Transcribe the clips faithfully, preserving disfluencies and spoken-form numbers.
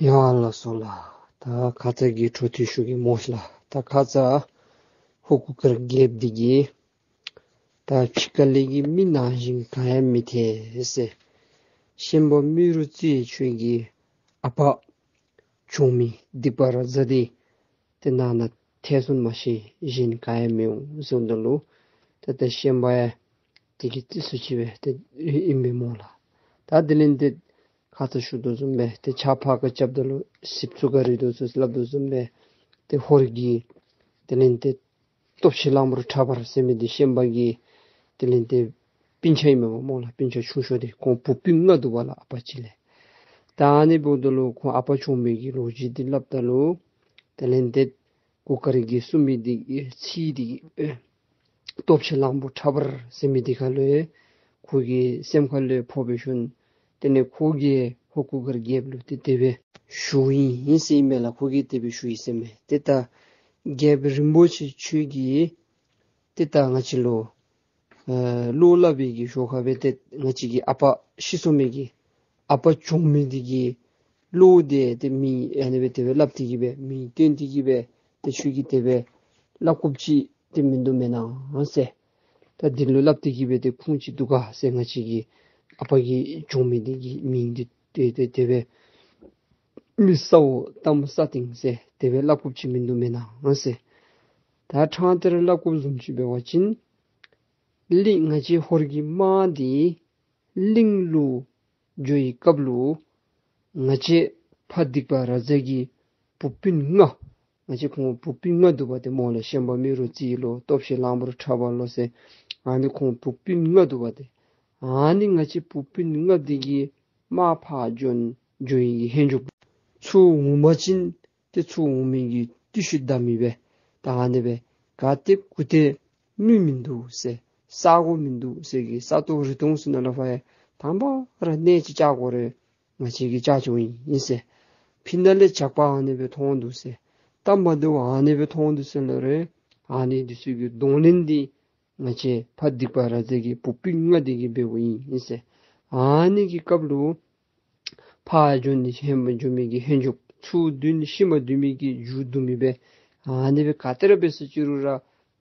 ཡ་ལགས་སོ་ལགས། ད་ཁ་ཙ་གི་འཕྲོ་མཐུད་ཞུ་གེ་སྨོ་ལགས། ད་ཁ་ཙ་ཧོར་གུར་དཀར་རྒྱལཔོ་འདི་གིས་ད་ཕྱི་ཁ་ལས་ཀྱི་མི་ནང་བཞིན་ག་ཡང་མི་ཐལ་ཟེར། ཤན་པ་རྨེ་རུ་རྩེ་ཁྱོད་ཀྱི་ཨ་པ་གྲོང་མི་སྡིག་པ་ར་ཛ་འདི་ཏེ་ནང་ན་ཐལ་སོང་མ་ཤེས་གཞན་ག་ཡང་མི་འོང་ཟེརཝ་ད་ལུ། ད་ད་ཤན་པ་ཡང་དེ་གི་རྩིས་སུ་ཅིག་སྦེ་ཏེ་ཨིན་པས་སྨོ་ལགས། ད་དེ་ལས་ཏེ་ཁ་ཙ་ཞུ་དོ་བཟུམ་སྦེ་ཏེ་ཕྱག་ཕར་ཁ་རྐྱབ་ད་ལུ་སྲིབ་ཚུ་ག་རི་དོ་ཟེར་སླབ་དོ་བཟུམ་སྦེ་ཏེ་ཧོར་གྱི་དེ་ལས་ཏེ་སྟོབས་ཆེན་གླང་པོ་ཁྲ་འབར་ཟེར་མི་འདི་ཤན་པ་གི་དེ་ལས་ཏེ་སྤུན་ཆ་ཨིན་མས་པ་སྨོ་ལགས། སྤུན་ཆ་ཆུང་ཤོས་འདི་ཁོང་བུ་སྤུན་ལྔ་འདུག་པ་ལགས། ཨ་པ་གཅིག་ལས། ད་ཨ་ནི་འབདཝ་ད་ལུ་ཁོང་ཨ་པ་གྲོང་མི་གི་ལོ་རྒྱུས་འདི་སླབ་ད་ལུ་དེ་ལས་ཏེ་གུར་དཀར་གྱིས་གསུངས་མི་འདི་གི་ཚིག་འདི་གི་ཨེ་སྟོབས་ཆེན་གླང་པོ་ཁྲ་འབར་ཟེར་མི་འདི་ཁ་ལུ་ཁོ་གི་སེམས་ཁ་ལུ་ཕོག་པའི་ཤུལ་དེ་ལས་ཁོ་གིས་ཧོར་གུར་དཀར་རྒྱལཔོ་ལུ་ཏེ་དེ་སྦེ་ཞུཝ་ཨིན་ཟེར་ཨིན་མས་ལགས། ཁོ་གིས་དེ་སྦེ་ཞུ་ཡི་ཟེར་མས། ཏེ་ད་རྒྱལཔོ་རིན་པོ་ཆེ་ཁྱོད་ཀྱིས་ཏེ་ད་ང་བཅས་ལུ་ཨེ་བློ་སླབ་པའི་གི་ཞོར་ཁ་སྦེ་ཏེ་ང་བཅས་ཀྱི་ཨ་པ་ཤི་སོང་མི་གི་ཨ་པ་གྲོང་མི་འདི་གི་བློ་འདི་ཏེ་མིང་ཨ་ནི་སྦེ་དེ་སྦེ་སླབ་སྟེ་གི་སྦེ་མིང་བཏོན་ཏེ་གི་སྦེ་ཏེ་ཁྱོད་ཀྱིས་དེ་སྦེ་སླབ་དགོཔ་ཅིག་ཏེ་མིན་འདུག་མེན་ན་ཟེར། ད་འདི་ལུ་སླབ་སྟེ་གི་སྦེ་ཏེ་ཁུངས་ཅིག་འདུག་ག་ཟེར། ང་བཅས་ཀྱི་ཨ་པ་གི་གྲོང་མི་འདི་གི་མིང་འདི་ཏེ་ཏེ་དེ་སྦེ་མི་ས་འོག་གཏམ་ས་སྟེང་ཟེར་དེ་སྦེ་སླབ་དགོཔ་ཅིག་མིན་འདུག་མེན་ན་ཟེར། ད་ཕྲང་སྟེ་ར་སླབ་དགོཔ་བཟུམ་ཅིག་འབད་བ་ཅིན་གླིང་ང་བཅས་ཧོར་གྱི་དམག་འདི་གླིང་ལུ་འགྱོ་བའི་སྐབས་ལུ་ང་བཅས་ཕ་སྡིག་པ་ར་ཛ་གི་བུ་སྤུན་ལྔ་ང་བཅས་ཁོང་བུ་སྤུན་ལྔ་འདུག་པ་ཏེ་སྨོ་ལགས། ཤན་པ་རྨེ་རུ་རྩེ་ལོ་སྟོབས་ཆེན་གླང་པོ་ཁྲ་འབར་ལོ་ཟེར་ཨ་ནི་ཁོང་བུ་སྤུན་ལྔ་འདུག་པ་ཏེ། ཨ་ནི་ང་བཅས་བུ་སྤུན་ལྔ་འདི་གིས་དམག་ཕར་འགྱོ་འགྱོ་བའི་གི་ཧེ་མཇུག་ཚུར་འོང་པ་ཅིན་ཏེ་ཚུར་འོང་མི་གི་ཏི་ཤུ་བདའ་མི་སྦེ་ད་ཨ་ནི་སྦེ་ག་ཏེ་གུ་ཏེ་མི་མིན་འདུག་ཟེར་ས་གོ་མིན་འདུག་ཟེར་གི་ས་སྟོང་རི་སྟོང་ཚུ་ནང་ལུ་ཕར་ཡང་དང་པ་ར་གནས་ཅིག་བཅག་དགོ་རུང་ང་བཅས་ཀྱིས་བཅག་ཆོག་ཨིན་ཟེར། ཕི་ནང་ལས་ཇག་པ་ཨ་ནི་སྦེ་ཐོན་འདུག་ཟེར། སྟབས་མ་བདེཝ་ཨ་ནི་སྦེ་ཐོན་འདུག་ཟེར་ལོ་རེ་ཨ་ནི་འདི་ཚུ་གི་གདོང་ལེན་འདི་ང་བཅས་ཕ་སྡིག་པ་ར་ཛ་གི་བུ་སྤུན་ལྔ་འདི་གིས་འབདཝ་ཨིན་ཟེར། ཨ་ནི་གི་སྐབས་ལུ་ཕར་འགྱོ་ནི་ཧེ་མ་འགྱོ་མི་གི་ཧེ་མཇུག་ཚུར་སྡོད་ནི་ཤུལ་མ་སྡོད་མི་གི་མཇུག་བསྡུ་མི་སྦེ་ཨ་ནི་སྦེ་ག་ཏེ་ར་འབད་ཟེར་ཅི་རུང་ར་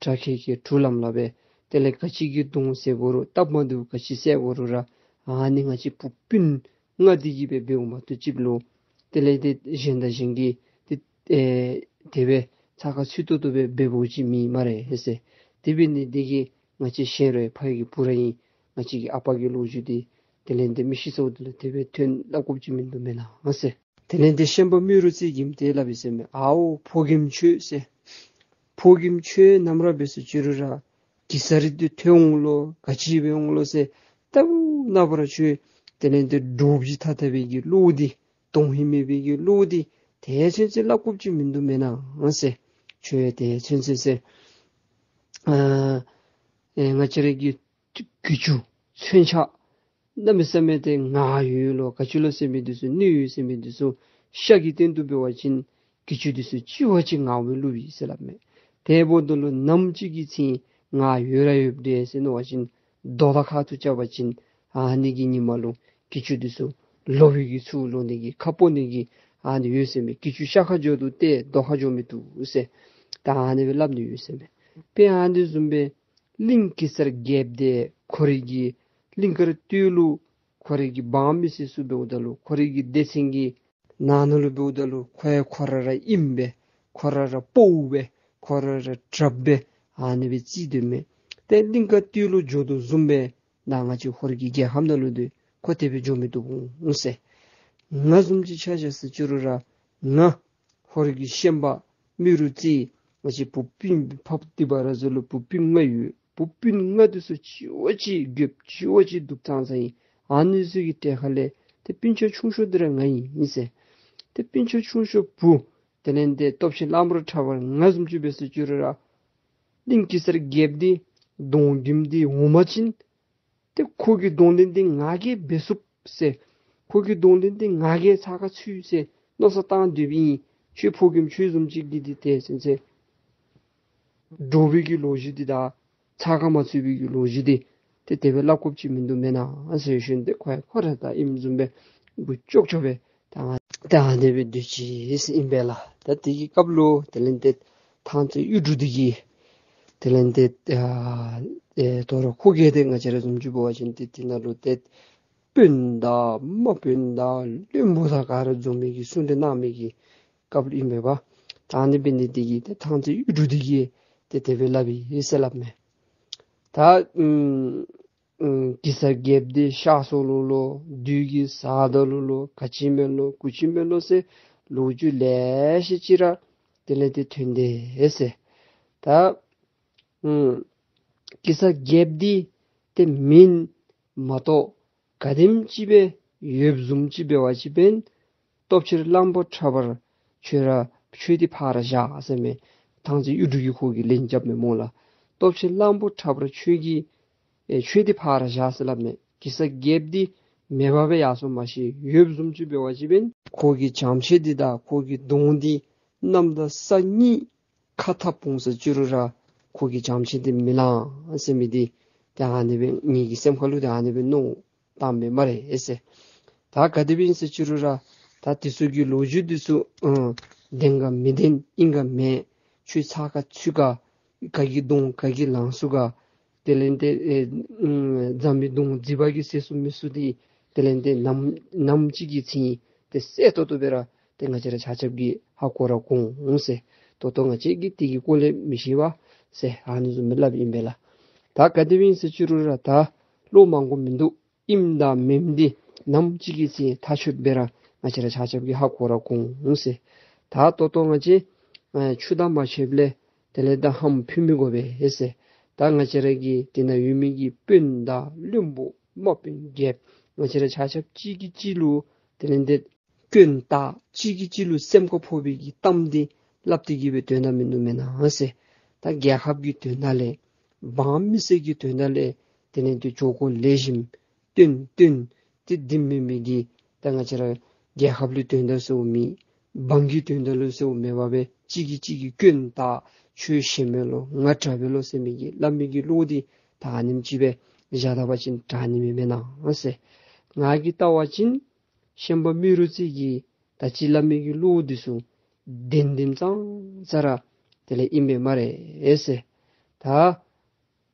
དྲག་ཁེ་ཁེ་གྲུ་ལམ་ལམ་སྦེ་དེ་ལས་ག་ཅི་གི་གདོང་བསལ་དགོ་རུང་སྟབས་མ་བདེཝ་ག་ཅི་བསལ་དགོ་རུང་ར་ཨ་ནི་ང་བཅས་བུ་སྤུན་ལྔ་འདི་གིས་སྦེ་འབདཝ་མ་གཏོགས་ཅིག་ལུ་དེ་ལས་ཏེ་གཞན་དང་གཞན་གྱིས་ཏེ་ཨེ་དེ་སྦེ་ཚ་ཁ་ཚུད་ཏོག་ཏོ་སྦེ་འབད་འབདཝ་ཅིག་མེད་སྨ་རེ་ཟེར། དེ་འབད་ནི་འདི་གིས་ང་བཅས་གཞན་ར་ཕ་གི་བུ་ར་ཨིན། ང་བཅས་ཀྱི་ཨ་པ་གི་ལོ་རྒྱུས་འདི་དེ་ལས་ཏེ་མི་ཤི་སོངམ་ད་ལུ་དེ་སྦེ་ཐོན་སླབ་དགོཔ་ཅིག་མིན་འདུག་མེན་ན་ཟེར། དེ་ལས་ཏེ་ཤན་པ་རྨེ་རུ་རྩེ་གིས་དེ་སླབ་ཡི་ཟེར་མས། ཨའོ་ཕོ་རྒནམ་ཁྱོད་ཟེར། ཕོ་རྒནམ་ཁྱོད་ནམ་ར་འབད་ཟེར་ཅི་རུང་ར་གེ་སར་འདི་ཐོན་འོང་ལོ་ག་ཅི་འབད་འོང་ལོ་ཟེར་ལྟ་བུ་ན་བུ་ར་ཁྱོད་དེ་ལས་ཏེ་འདྲོག་པའི་ཐ་ཐ་སྦེ་གི་བློ་འདི་དོན་ཧིང་མེད་པའི་གི་བློ་འདི་དེ་ཚུན་ཚོད་སླབ་དགོཔ་ཅིག་མིན་འདུག་མེན་ན་ཟེར། ཁྱོད་དེ་ཚུན་ཚོད་ཟེར་ཨ་ཨེ་ང་བཅས་ར་གི་གྱི་ཅུང་མཚོན་ཆ་གནམ་མེད་ས་མེད་དེ་ངར་ཡོད་ལོ་ག་ཅི་ལོ་ཟེར་མི་འདི་ཚུ་ནུས་ཡོད་ཟེར་མི་འདི་ཚུ་ཤ་གི་སྟེང་དུ་འབད་བ་ཅིན་གྱི་ཅུང་འདི་ཚུ་གཅིག་བ་གཅིག་ངར་བའི་ལུ་བི་ཟེར་སླབ་མས། དེ་འབདཝ་ད་ལུ་ནམ་ཅིག་གི་ཚེ་ངར་ཡོད་ར་ཡོདཔ་འདྲས་ཟེར་མནོ་བ་ཅིན་རྡོ་དང་ཁ་ཐུག་རྐྱབ་པ་ཅིན་ཨ་ནི་གི་ཉི་མ་ལུ་གྱི་ཅུང་འདི་ཚུ་ལོག་པའི་གི་ཚུར་ལོག་ནི་གི་ཁ་སྤོ་ནི་གི་ཨ་ནི་ཡོད་ཟེར་མས། གྱི་ཅུང་ཤ་ཁར་འགྱོ་དོ་ཏེ་རྡོ་ཁར་འགྱོ་མི་བཏུབ་ཟེར་ད་ཨ་ནི་སྦེ་སླབ་ནི་ཡོད་ཟེར་མས། དཔེ་ཨ་ནི་བཟུམ་སྦེ་གླིང་གེ་སར་རྒྱལཔོ་འདི་ཁོ་རའི་གི་གླིང་དཀར་སྟོད་ལུ་ཁོ་རའི་གི་འབངས་མི་སེར་ཚུ་འབདཝ་ད་ལུ་ཁོ་རའི་གི་སྡེ་ཚན་གྱི་ནང་ན་ལུ་འབདཝ་ད་ལུ་ཁོ་ཡང་ཁོ་ར་ར་ཨིནམ་སྦེ་ཁོ་ར་ར་དཔའ་བོ་སྦེ་ཁོ་ར་ར་དྲགཔ་སྦེ་ཨ་ནི་སྦེ་རྩིས་སྡོད་མས། ཏེ་གླིང་དཀར་སྟོད་ལུ་འགྱོ་དོ་བཟུམ་སྦེ་ད་ང་བཅས་ཧོར་གྱི་རྒྱལ་ཁམས་ནང་ལུ་འདི་ཁོ་དེ་སྦེ་འགྱོ་མི་བཏུབ་འོང་ཟེར། ང་བཟུམ་ཅིག་ཆ་བཞག་ཟེར་ཅི་རུང་ར་ང་ཧོར་གྱི་ཤན་པ་རྨེ་རུ་རྩེ་ང་བཅས་བུ་སྤུན་ཕ་སྡིག་པ་ར་ཛ་ལུ་བུ་སྤུན་ལྔ་ཡོད། བུ་སྤུན་ལྔ་འདི་ཚུ་གཅིག་བ་གཅིག་རྒོདཔ་གཅིག་བ་གཅིག་སྡུག་ཙང་ཙང་ཨིན། ཨ་ནི་ཚུ་གི་གྲལ་ཁ་ལས་ཏེ་སྤུན་ཆ་ཆུང་ཤོས་འདི་ར་ང་ཨིན་ཟེར། ཏེ་སྤུན་ཆ་ཆུང་ཤོས་བུ་དེ་ལས་ཏེ་སྟོབས་ཆེན་གླང་པོ་ཁྲ་འབར་ང་བཟུམ་ཅིག་འབད་ཟེར་ཅི་རུང་ར་གླིང་གེ་སར་རྒྱལཔོ་འདི་གདོང་རྒནམ་འདི་འོང་པ་ཅིན་ཏེ་ཁོ་གི་གདོང་ལེན་འདི་ང་གིས་འབད་ཚུགས་ཟེར། ཁོ་གི་གདོང་ལེན་འདི་ང་གིས་ཚགས་ཁར་ཚུད་ཟེར་མནོ་བསམ་བཏང་སྡོདཔ་ཨིན། ཁྱོད་ཕོ་རྒནམ་ཁྱོད་བཟུམ་ཅིག་གིས་འདི་ཏེ་ཟེར་ཟེར་འདྲོག་པའི་གི་ལོ་རྒྱུས་འདི་དང་ཚགས་ཁར་མ་ཚུད་པའི་གི་ལོ་རྒྱུས་འདི་ཏེ་དེ་སྦེ་སླབ་དགོཔ་ཅིག་མིན་འདུག་མེན་ན་ཟེར་ཞུ་ནི། ཏེ་ཁོ་ཡང་ཁོ་ར་ད་ཨིནམ་བཟུམ་སྦེ་མགུ་ལྕོག་ལྕོག་སྦེ་ད་ ད་ཨ་ནི་སྦེ་སྡོད་ཅི་ཟེར་ཨིན་པས་ལགས། ད་དེ་གི་སྐབས་ལུ་དེ་ལས་ཏེ་ཐང་རྩེ་གཡུ་འབྲུག་འདི་གིས་དེ་ལས་ཏེ་ཨ་ཨེ་དོ་རུང་ཁོ་གིས་ཏེ་ང་བཅས་ར་བཟུམ་ཅིག་འབད་བ་ཅིན་ཏེ་དེ་ནང་ལུ་ཏེ་དཔོན་དང་དམག་དཔོན་དང་བློན་པོ་དང་ག་ར་འཛོམས་མི་གི་གསུང་གྲོས་གནང་མི་གི་སྐབས་ལུ་ཨིན་པས་པ། ད་ཨ་ནི་འབད་ནི་འདི་གིས་ཏེ་ཐང་རྩེ་གཡུ་འབྲུག་འདི་གིས་ཏེ་དེ་སྦེ་སླབ་ཨིན་ཟེར་སླབ་མས། ད་ཨུམ་ཨུམ་གེ་སར་རྒྱལཔོ་འདི་གཤགས་སོ་ལོ་ལོ། བདུད་ཀྱིས་བཟའ་ད་ལོ་ལོ། ག་ཅི་མེད་ལོ་གུ་ཅི་མེད་ལོ་ཟེར་ལོ་རྒྱུས་ལེ་ཤ་ཅིག་ར་དེ་ལས་ཏེ་ཐོན་དེས་ཟེར། ད་ཨུམ་གེ་སར་རྒྱལཔོ་འདི་ཏེ་མིན་མ་གཏོགས་ག་དེམ་ཅིག་སྦེ་ཡོདཔ་བཟུམ་ཅིག་འབད་བ་ཅིན་སྟོབས་ཆེན་གླང་པོ་ཁྲ་བར་ཁྱོད་ར་ཁྱོད་འདི་ཕར་བཞག་ཟེར་མས། ཐང་རྩེ་གཡུ་འབྲུག་གིས་ཁོ་གི་ལན་རྐྱབ་མས་སྨོ་ལགས། སྟོབས་ཆེན་གླང་པོ་ཁྲ་བར་ཁྱོད་ཀྱིས་ཨེ་ཁྱོད་འདི་ཕར་བཞག་ཟེར་སླབ་མས། གེ་སར་རྒྱལཔོ་འདི་མེདཔ་སྦེ་ཡར་སོང་མ་ཤེས། ཡོདཔ་བཟུམ་ཅིག་འབད་བ་ཅིན་ཁོ་གི་བྱམས་ཆེན་འདི་དང་ཁོ་གི་གདོང་འདི་གནམ་དང་ས་གཉིས་ཁ་འཐབ་འོང་ཟེར་ཅི་རུང་ར་ཁོ་གི་བྱམས་ཆེན་འདི་མི་ལང་ཟེར་མི་འདི་ཏེ་ཨ་ནི་སྦེ་ངེ་གི་སེམས་ཁ་ལུ་ཏེ་ཨ་ནི་སྦེ་མནོ་བཏང་མས་སྨ་རེ་ཟེར། ད་ག་དེ་སྦེ་ཨིན་ཟེར་ཅི་རུང་ར་ད་དེ་ཚུ་གི་ལོ་རྒྱུས་འདི་ཚུ་ཨ་བདེན་ག་མི་བདེན་ཨིན་ག་མེན། ཆོས་ཚགས་ཀ་ཚུད་ག་ག་གི་གདོང་ག་གིས་ལང་ཚུགས་ག་དེ་ལས་ཏེ་ཨེ་ཨུམ་རྫ་མའི་གདོང་རྫི་བ་གིས་བསད་ཚུགས་མི་ཚུགས་འདི་དེ་ལས་ཏེ་ནམ་ནམ་ཅིག་གི་ཚེ་ཏེ་གསལ་ཏོག་ཏོ་སྦེ་ར་ཏེ་ང་བཅས་ར་ཆ་ཁྱབ་ཀྱིས་ཧ་གོ་ར་གོ་འོང་ཟེར། ད་ལྟོ་ང་བཅས་ཀྱིས་དེ་གི་སྐོར་ལས་མི་ཤེས་པས་ཟེར་ཨ་ནི་བཟུམ་སྦེ་སླབ་ཨིན་པས་ལགས། ད་ག་དེ་སྦེ་ཨིན་ཟེར་ཅི་རུང་ར་ད་བློ་མང་པོ་མིན་འདུག། ཨིནམ་དང་མེནམ་འདི་ནམ་ཅིག་གི་ཚེ་ཐག་ཆོད་སྦེ་ར་ང་བཅས་ར་ཆ་ཁྱབ་ཀྱིས་ཧ་གོ་ར་གོ་འོང་ཟེར། ད་ད་ལྟོ་ང་བཅས་ཨེ་ཆུ་དང་མ་ཆད་པ་ལས་དེ་ལས་ད་ཧམ་ཕུལ་མི་དགོ་པས་ཟེར། ད་ང་བཅས་ར་གི་དེ་ནང་ཡོད་མི་གི་དཔོན་དང་བློན་པོ་དམག་དཔོན་རྒྱལཔོ་ང་བཅས་ར་ཆ་ཁྱབ་གཅིག་གིས་གཅིག་ལུ་དེ་ལས་ཏེ་སྐྱོན་བཏགས་གཅིག་གིས་གཅིག་ལུ་སེམས་ཁར་ཕོག་པའི་གི་གཏམ་འདི་སླབ་སྟེ་གི་སྦེ་དོན་དག་མིན་འདུག་མེན་ན་ཟེར། ད་རྒྱལ་ཁབ་ཀྱི་དོན་དག་ལས་འབངས་མི་སེར་གྱི་དོན་དག་ལས་དེ་ལས་ཏེ་འགྱོ་དགོ་ལེགས་ཤོམ་སྟོན་སྟོན་ཏེ་འདི་མེན་མི་གི་ད་ང་བཅས་ར་རྒྱལ་ཁབ་ལུ་དོན་དག་ཟེརཝ་མེད། འབངས་ཀྱི་དོན་དག་ལུ་ཟེརཝ་མེད་པར་སྦེ་གཅིག་གིས་གཅིག་གི་སྐྱོན་བཏགས་ཁྱོད་ཞན་པས་ལོ་ང་དྲག་པས་ལོ་ཟེར་མི་གི་སླབ་མི་གི་བློ་འདི་ད་ཨ་ནེམ་ཅིག་སྦེ་བཞག་ད་པ་ཅིན་དྲག་ནི་མས་མེན་ན་ཟེར། ང་གིས་བལྟ་བ་ཅིན་ཤན་པ་རྨེ་རུ་རྩེ་གིས་ད་ཅི་སླབ་མི་གི་བློ་འདི་ཚུ་བདེན་བདེན་ཙང་ཙ་ར་དེ་ལས་ཨིན་པས་སྨ་རེ་ཟེར། ད་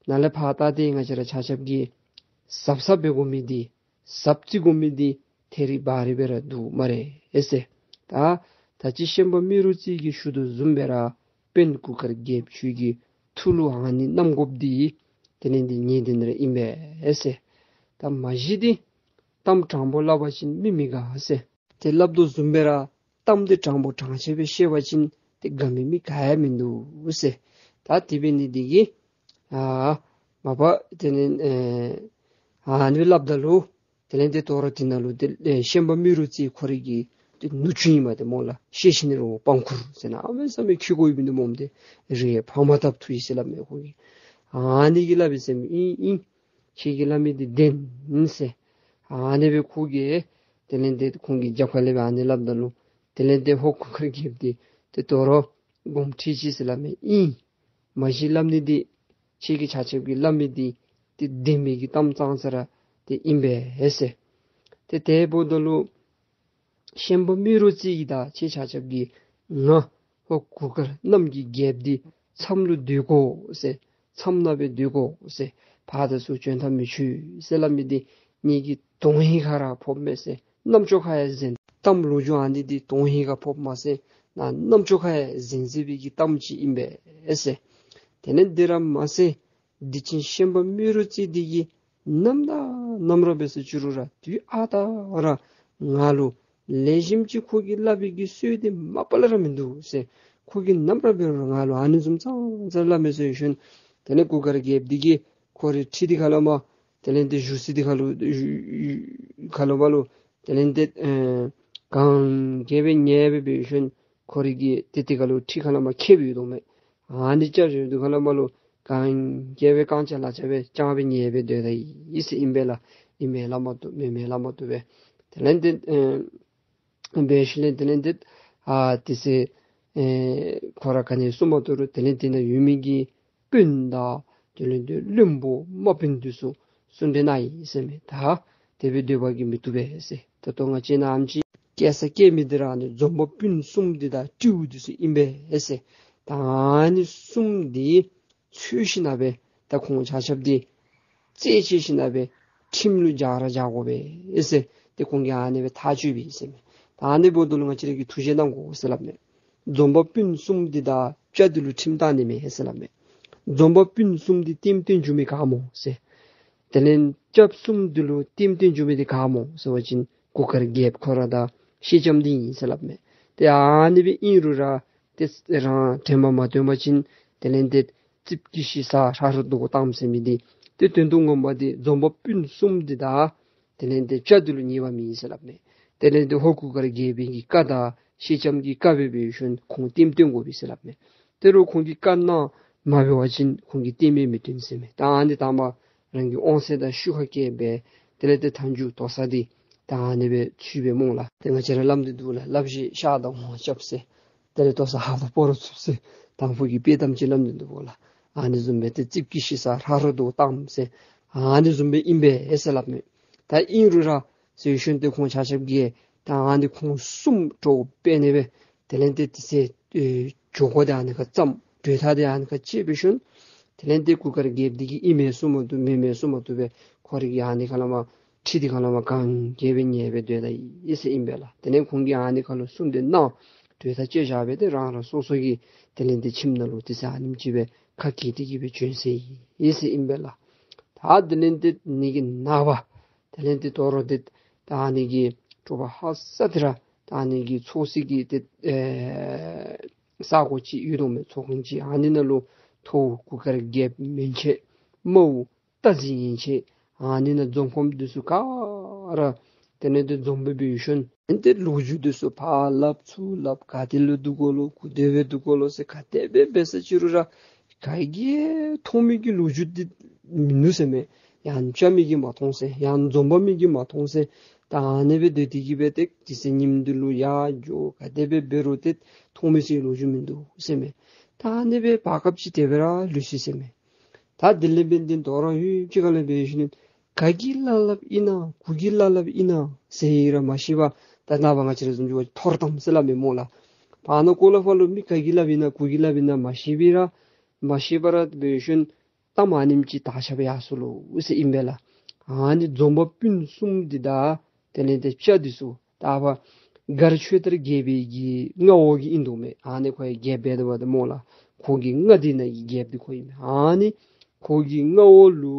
ནཱ་ལས་ཕར་ད་ཏེ་ང་བཅས་ར་ཆ་ཁྱབ་ཀྱིས་གཟབ་གཟབ་འབད་དགོ་མི་འདི་གཟབ་རྩིས་དགོ་མི་འདི་ཐད་རི་བ་རི་སྦེ་ར་འདུག་སྨ་རེ་ཟེར། ད་ད་ཅི་ཤན་པ་རྨེ་རུ་རྩེ་གིས་ཞུ་དོ་བཟུམ་སྦེ་ར་དཔོན་གུར་དཀར་རྒྱལཔོ་ཁྱོད་ཀྱི་ཐུགས་ལུ་ཨ་ནི་བསྣམ་དགོཔ་འདི་དེ་ལས་འདི་ངེས་བདེན་ར་ཨིན་པས་ཟེར། ད་མ་གཞི་འདི་གཏམ་དྲང་པོ་སླབ་པ་ཅིན་མི་མི་དགའ་ཟེར། ཏེ་སླབ་དོ་བཟུམ་སྦེ་ར་གཏམ་འདི་དྲང་པོ་དྲང་ཆ་སྦེ་བཤད་པ་ཅིན་ཏེ་དགའ་མི་མི་ག་ཡང་མིན་འདུག་ཟེར། ད་དེ་འབད་ནི་འདི་གིས་ཨ་མ་པ་དེ་ལས་ཨ་ཨ་ནི་སླབ་ད་ལུ་དེ་ལས་ཏེ་དོ་རུང་དེ་ནང་ལུ་ཏེ་ཨེ་ཤན་པ་རྨེ་རུ་རྩེ་ཁོ་རའི་གི་ཏེ་ནུ་གཅུང་ཨིན་མས་ཏེ་སྨོ་ལགས། ཤེས་ཤེས་ནི་རོ་པང་ཁུར་ཟེར་ན་ཨ་མེན་ས་མེད་ཁེ་གོ་ཡོད་མི་འདུག་སྨོ་ཏེ། རེ་ཕ་མ་ཐབ་ཐུ་ཡི་ཟེར་སླབ་མས་ཁོ་གིས། ཨ་ནི་གིས་སླབ་ཨིན་ཟེར་མས། ཨིན་ཨིན། ཁྱེད་ཀྱིས་སླབ་མི་འདི་བདེན་ཨིན་ཟེར། ཨ་ནི་སྦེ་ཁོ་གིས་དེ་ལས་ཏེ་ཁོང་གི་རྒྱབ་ཁ་ལས་སྦེ་ཨ་ནི་སླབ་ད་ལུ་དེ་ལས་ཏེ་ཧོར་གུར་དཀར་རྒྱལཔོ་འདི་ཏེ་དོ་རུང་དགོངསམ་ཁྲེལ་ཅི་ཟེར་སླབ་མས། ཨིན། མ་གཞི་སླབ་ནི་འདི་ཁྱེད་ཀྱིས་ཆ་ཁྱབ་ཀྱིས་སླབ་མི་འདི་ཏེ་བདེན་མི་གི་གཏམ་ཙང་ཙ་ར་ཏེ་ཨིན་པས་ཟེར། ཏེ་དེ་འབདཝ་ད་ལུ་ཤན་པ་རྨེ་རུ་རྩེ་གིས་ད་ཁྱེད་ཆ་ཁྱབ་ཀྱིས་ང་ཧོར་གུར་དཀར་གནམ་གྱི་རྒྱལཔོ་འདི་མཚམས་ལུ་སྡོད་དགོ་ཟེར། མཚམས་ནང་སྦེ་སྡོད་དགོ་ཟེར། ཕར་དང་ཚུར་བྱོན་ཐབས་མི་ཆོག་ཟེར་སླབ་མི་འདི་ངེ་གི་དོན་ཧིང་ཁར་ར་ཕོགཔ་མས་ཟེར། རྣམ་ཅོ་ཁར་ཡང་གཟན། གཏམ་ལོ་རྒྱུས་ཨ་ནི་འདི་དོན་ཧིང་ཁར་ཕོགཔ་མ་ཚད་ནཱ་རྣམ་ཅོ་ཁར་ཡང་གཟན་ཟེར་བའི་གི་གཏམ་ཅིག་ཨིན་པས་ཟེར། དེ་ལས་འདི་ར་མ་ཚད་སྡིག་ཅན་ཤན་པ་རྨེ་རུ་རྩེ་འདི་གིས་ནམ་དང་ནམ་ར་འབད་ཟེར་ཅི་རུང་ར་དུས་ཨ་རྟག་ར་ང་ལུ་ལེགས་ཤོམ་ཅིག་ཁོ་གིས་སླབ་པའི་གི་སྲོལ་འདི་མ་པ་ལས་ར་མིན་འདུག་ཟེར། ཁོ་གིས་ནམ་ར་འབད་རུང་ང་ལུ་ཨ་ནི་བཟུམ་ཙང་ཙ་སླབ་མས་ཟེར་ཞུ་ནི། དེ་ལས་གུར་དཀར་རྒྱལཔོ་འདི་གིས་ཁོ་རའི་ཁྲི་འདི་ཁ་ལས་མར་དེ་ལས་ཏེ་བཞུགས་ས་འདི་ཁ་ལུ་ཁ་ལས་མར་ལུ་དེ་ལས་ཏེ་ཨེ་གན་རྐྱལ་སྦེ་ཉལ་སྦེ་འབད་ཞིནམ་ཁོ་རའི་གི་ཏེ་འདི་ཁ་ལུ་ཁྲི་ཁ་ལས་མར་ཁེབས་ཡོད་དོ་མས། ཨ་ནི་རྐྱབ་ཞིནམ་འདི་ཁ་ལས་མར་ལུ་གན་རྐྱལ་སྦེ་རྐང་ལྕགས་ལག་ལྕགས་སྦེ་བརྐྱངས་སྦེ་ཉལ་སྦེ་སྡོད་ད་ཡི་ཟེར་ཨིན་པས་ལགས། ཨིན་མས་སླབ་མ་བཏུབ་མེན་མས་སླབ་མ་བཏུབ་པས། དེ་ལས་ཏེ་ཨེ་འབད་ཞིནམ་ལས་དེ་ལས་ཏེ་ཨ་དེ་ཚེ་ཨེ་ཁོ་ར་ག་ནི་གསུང་མ་བཏུབ་རུང་དེ་ལས་དེ་ནང་ཡོད་མི་གི་དཔོན་དང་དེ་ལས་ཏེ་བློན་པོ་དམག་དཔོན་འདི་ཚུ་གསུང་གྲོས་གནང་ཡི་ཟེར་མས། ད་དེ་སྦེ་སྡོད་པ་གིས་མི་བཏུབ་པས་ཟེར། ད་ལྟོ་ང་བཅས་ནཱ་ཨེམ་ཅིག་ སྐྱེ་ས་སྐྱེ་མི་འདི་ར་ཨ་ནི་འཛོམས་པ་སྤུན་གསུམ་འདི་དང་སྤྲེའུ་འདི་ཚུ་ཨིན་པས་ཟེར། ད་ཨ་ནི་གསུམ་འདི་འཚོལ་ཞིནམ་ལས་ད་ཁོང་ཆ་ཁྱབ་འདི་རྩད་བཅད་ཞིནམ་ལས་ཁྲིམས་ལུ་སྦྱར་ར་སྦྱར་དགོ་པས་ཟེར། ཏེ་ཁོང་གིས་ཨ་ནི་སྦེ་ཐག་བཅད་པས་ཟེར་མས། ད་ཨ་ནི་འབདཝ་ད་ལུ་ང་བཅས་ར་གིས་ཐུགས་བཞེད་གནང་དགོ་ཟེར་སླབ་མས། འཛོམས་པ་སྤུན་གསུམ་འདི་དང་སྤྱ་འདི་ལུ་ཁྲིམས་བཏང་ནི་མས་ཟེར་སླབ་མས། འཛོམས་པ་སྤུན་གསུམ་འདི་ལྟེམ་ལྟེམ་འགྱོ་མི་ག་སྨོ་ཟེར། དེ་ལས་སྤྱ་གསུམ་འདི་ལུ་ལྟེམ་ལྟེམ་འགྱོ་མི་འདི་ག་སྨོ་ཟེར་བ་ཅིན་གུར་དཀར་རྒྱལཔོ་ཁོ་ར་དང་སེང་ལྕམ་འདི་ཨིན་ཟེར་སླབ་མས། ཏེ་ཨ་ནི་སྦེ་ཨིན་རུང་ར་ཏེ་རང་དྲན་པ་མ་བཏོན་པ་ཅིན་དེ་ལས་ཏེ་རྩིགཔ་གི་ཤི་ས་ཧྲ་ཧྲ་རྡོ་བཏངམ་ཟེར་མི་འདི་ཏེ་དོན་དུ་ངོ་མ་འདི་འཛོམས་པ་སྤུན་གསུམ་འདི་དང་དེ་ལས་ཏེ་སྤྱ་འདི་ལུ་ཉེས་པ་མེད་ཟེར་སླབ་མས། དེ་ལས་ཏེ་ཧོར་གུར་དཀར་རྒྱལ་པོའི་གི་བཀའ་དང་སེང་ལྕམ་གྱི་བཀའ་འབད་བའི་ཤུལ་ཁོང་ལྟེམ་ལྟེམ་དགོ་པས་ཟེར་སླབ་མས། དེ་རུང་ཁོང་གིས་བཀའ་གནང་མ་འབད་བ་ཅིན་ཁོང་གིས་ལྟེམ་ཡང་མི་ལྟེམ་ཟེར་མས། ད་ཨ་ནི་དང་པ་རང་གི་དབང་ཚད་དང་ཤུགས་ཁ་བཀལ་སྦེ་དེ་ལས་ཏེ་མཐའ་མཇུག་དོ་ས་འདི་ད་ཨ་ནི་སྦེ་ཚུད་པས་སྨོ་ལགས། ཏེ་ང་བཅས་ར་སླབ་སྟེ་འདུག་ལགས། བསླབ་བྱའི་ཤ་དང་འོང་རྐྱབ་ཟེར། དེ་ལས་དོ་ས་ཧ་ལ་སྤོ་རུ་ཚུགས་ཟེར་དང་ཕུ་གི་དཔེ་གཏམ་ཅིག་སླབ་སྟེ་འདུག་ལགས། ཨ་ནི་བཟུམ་སྦེ་ཏེ་རྩིགཔ་གི་ཤི་ས་ཧྲ་ཧྲ་རྡོ་བཏངམ་ཟེར་ཨ་ནི་བཟུམ་སྦེ་ཨིན་པས་ཟེར་སླབ་མས། ད་ཨིན་རུང་ར་ཟེར་ཞིནམ་ཏེ་ཁོང་ཆ་ཁྱབ་ཀྱིས་ད་ཨ་ནི་ཁོང་གསུམ་གྲོགས་འབད་ནི་སྦེ་དེ་ལས་ཏེ་དེ་ཚེ་ཨེ་ཇོ་ཁོ་འདི་ཨ་ནི་ཁར་བརྩམས། གྲོས་ཐག་འདི་ཨ་ནི་ཁར་བཅད་པའི་ཤུལ་དེ་ལས་ཏེ་གུར་དཀར་རྒྱལཔོ་འདི་གིས་ཨིན་མས་གསུང་མ་བཏུབ་མེན་མས་གསུང་མ་བཏུབ་སྦེ་ཁོ་རའི་གི་ཨ་ནི་ཁ་ལས་མར་ཁྲི་འདི་ཁ་ལས་མར་གན་རྐྱལ་སྦེ་ཉལ་སྦེ་སྡོད་ད་ཡི་ཟེར་ཨིན་པས་ལགས། དེ་ལས་ཁོང་གིས་ཨ་ནི་ཁ་ལུ་གསུམ་འདི་གནང་། གྲོས་ཐག་བཅད་བཞག་སྦེ་ཏེ་རང་རང་སོ་སོ་གི་དེ་ལས་ཏེ་ཁྱིམ་ནང་ལུ་དེ་ཚེ་ཨ་ནེམ་ཅིག་སྦེ་ཁ་གྱེས་ཏེ་གི་སྦེ་བྱོན་སོ་ཡི་ཟེར་ཨིན་པས་ལགས། ད་དེ་ལས་ཏེ་ཨ་ནི་གི་ནངས་པ་དེ་ལས་ཏེ་དོ་རུང་ཏེ་ད་ཨ་ནི་གི་དྲོ་པ་ཧ་སག་འདི་ར་ད་ཨ་ནི་གི་ཚོགས་སའི་གི་ཏེ་ཨེ་ས་གོ་ཅིག་ཡོད་དོ་མས། ཚོགས་ཁང་ཅིག། ཨ་ནི་ནང་ལུ་ཐོ་བོ་གུར་དཀར་རྒྱལཔོ་མན་ཆད་དམའ་བོ་སྟག་གཟིག་ཡན་ཆད་ཨ་ནི་ནང་འཛོམས་ཁོམ་འདི་ཚུ་ག་ར་དེ་ལས་ཏེ་འཛོམས་སྦེ་འབད་ཞིནམ་ཨ་ནི་ཏེ་ལོ་རྒྱུས་འདི་ཚུ་ཕར་སླབ་ཚུར་སླབ། ག་ཏེ་ལུ་འདུག་གོ་ལོ་གུ་དེ་སྦེ་འདུག་གོ་ལོ་ཟེར་ག་དེ་སྦེ་འབད་ས་ཅི་རུང་ར་ག་གིས་མཐོང་མི་གི་ལོ་རྒྱུས་འདི་མིན་འདུག་ཟེར་མས། ཡང་སྤྱ་མིག་གིས་མ་མཐོང་ཟེར། ཡང་འཛོམས་པ་མིག་གིས་མ་མཐོང་ཟེར། ད་ཨ་ནི་སྦེ་སྡོད་དེ་གི་སྦེ་ཏེ་དེ་ཚེ་ཉིནམ་འདི་ལུ་ཡར་འགྱོ་ག་དེ་སྦེ་འབད་རུང་ཏེ་མཐོང་མི་ཚུ་གི་ལོ་རྒྱུས་མིན་འདུག་ཟེར་མས། ད་ཨ་ནི་སྦེ་བར་སྐབས་ཅིག་དེ་སྦེ་ར་ལུས་ཅི་ཟེར་མས། ད་དེ་ལས་འབད་ཏེ་དོ་རུང་ཡུན་ཅིག་ཁ་ལས་འབད་ཞིནམ་ག་གིས་སླབ་སླབ་ཨིན་ན་གུ་གིས་སླབ་སླབ་ཨིན་ན་ཟེར་ར་མ་ཤེས་པར་ད་ནངས་པ་ང་བཅས་ར་བཟུམ་ཅིག་འབད་བ་ཅིན་ཐོར་བཏངམ་ཟེར་སླབ་མས་སྨོ་ལགས། བར་ན་ཀོ་ལ་ཕར་ལུ་མི་ག་གིས་སླབ་ཨིན་ན་གུ་གིས་སླབ་ཨིན་ན་མ་ཤེས་པར་ར་མ་ཤེས་པར་ར་འབད་ཞིནམ་གཏམ་ཨ་ནེམ་ཅིག་དར་ཁྱབ་ཡར་སོ་ལོ་ཟེར་ཨིན་པས་ལགས། ཨ་ནི་འཛོམས་པ་སྤུན་གསུམ་འདི་དང་དེ་ལས་ཏེ་སྤྱ་འདི་ཚུ་ད་ཕར་མགར་ཆོས་དར་རྒྱལ་པོའི་གི་མངའ་འོག་གི་ཨིན་དོ་མས། ཨ་ནི་ཁོ་ཡང་རྒྱལཔོ་འབད་དོ་བ་ཏེ་སྨོ་ལགས། ཁོ་གི་མངའ་སྡེ་ནང་གི་རྒྱལཔོ་འདི་ཁོ་ཨིན་མས། ཨ་ནི་ཁོ་གི་མངའ་འོག་ལུ་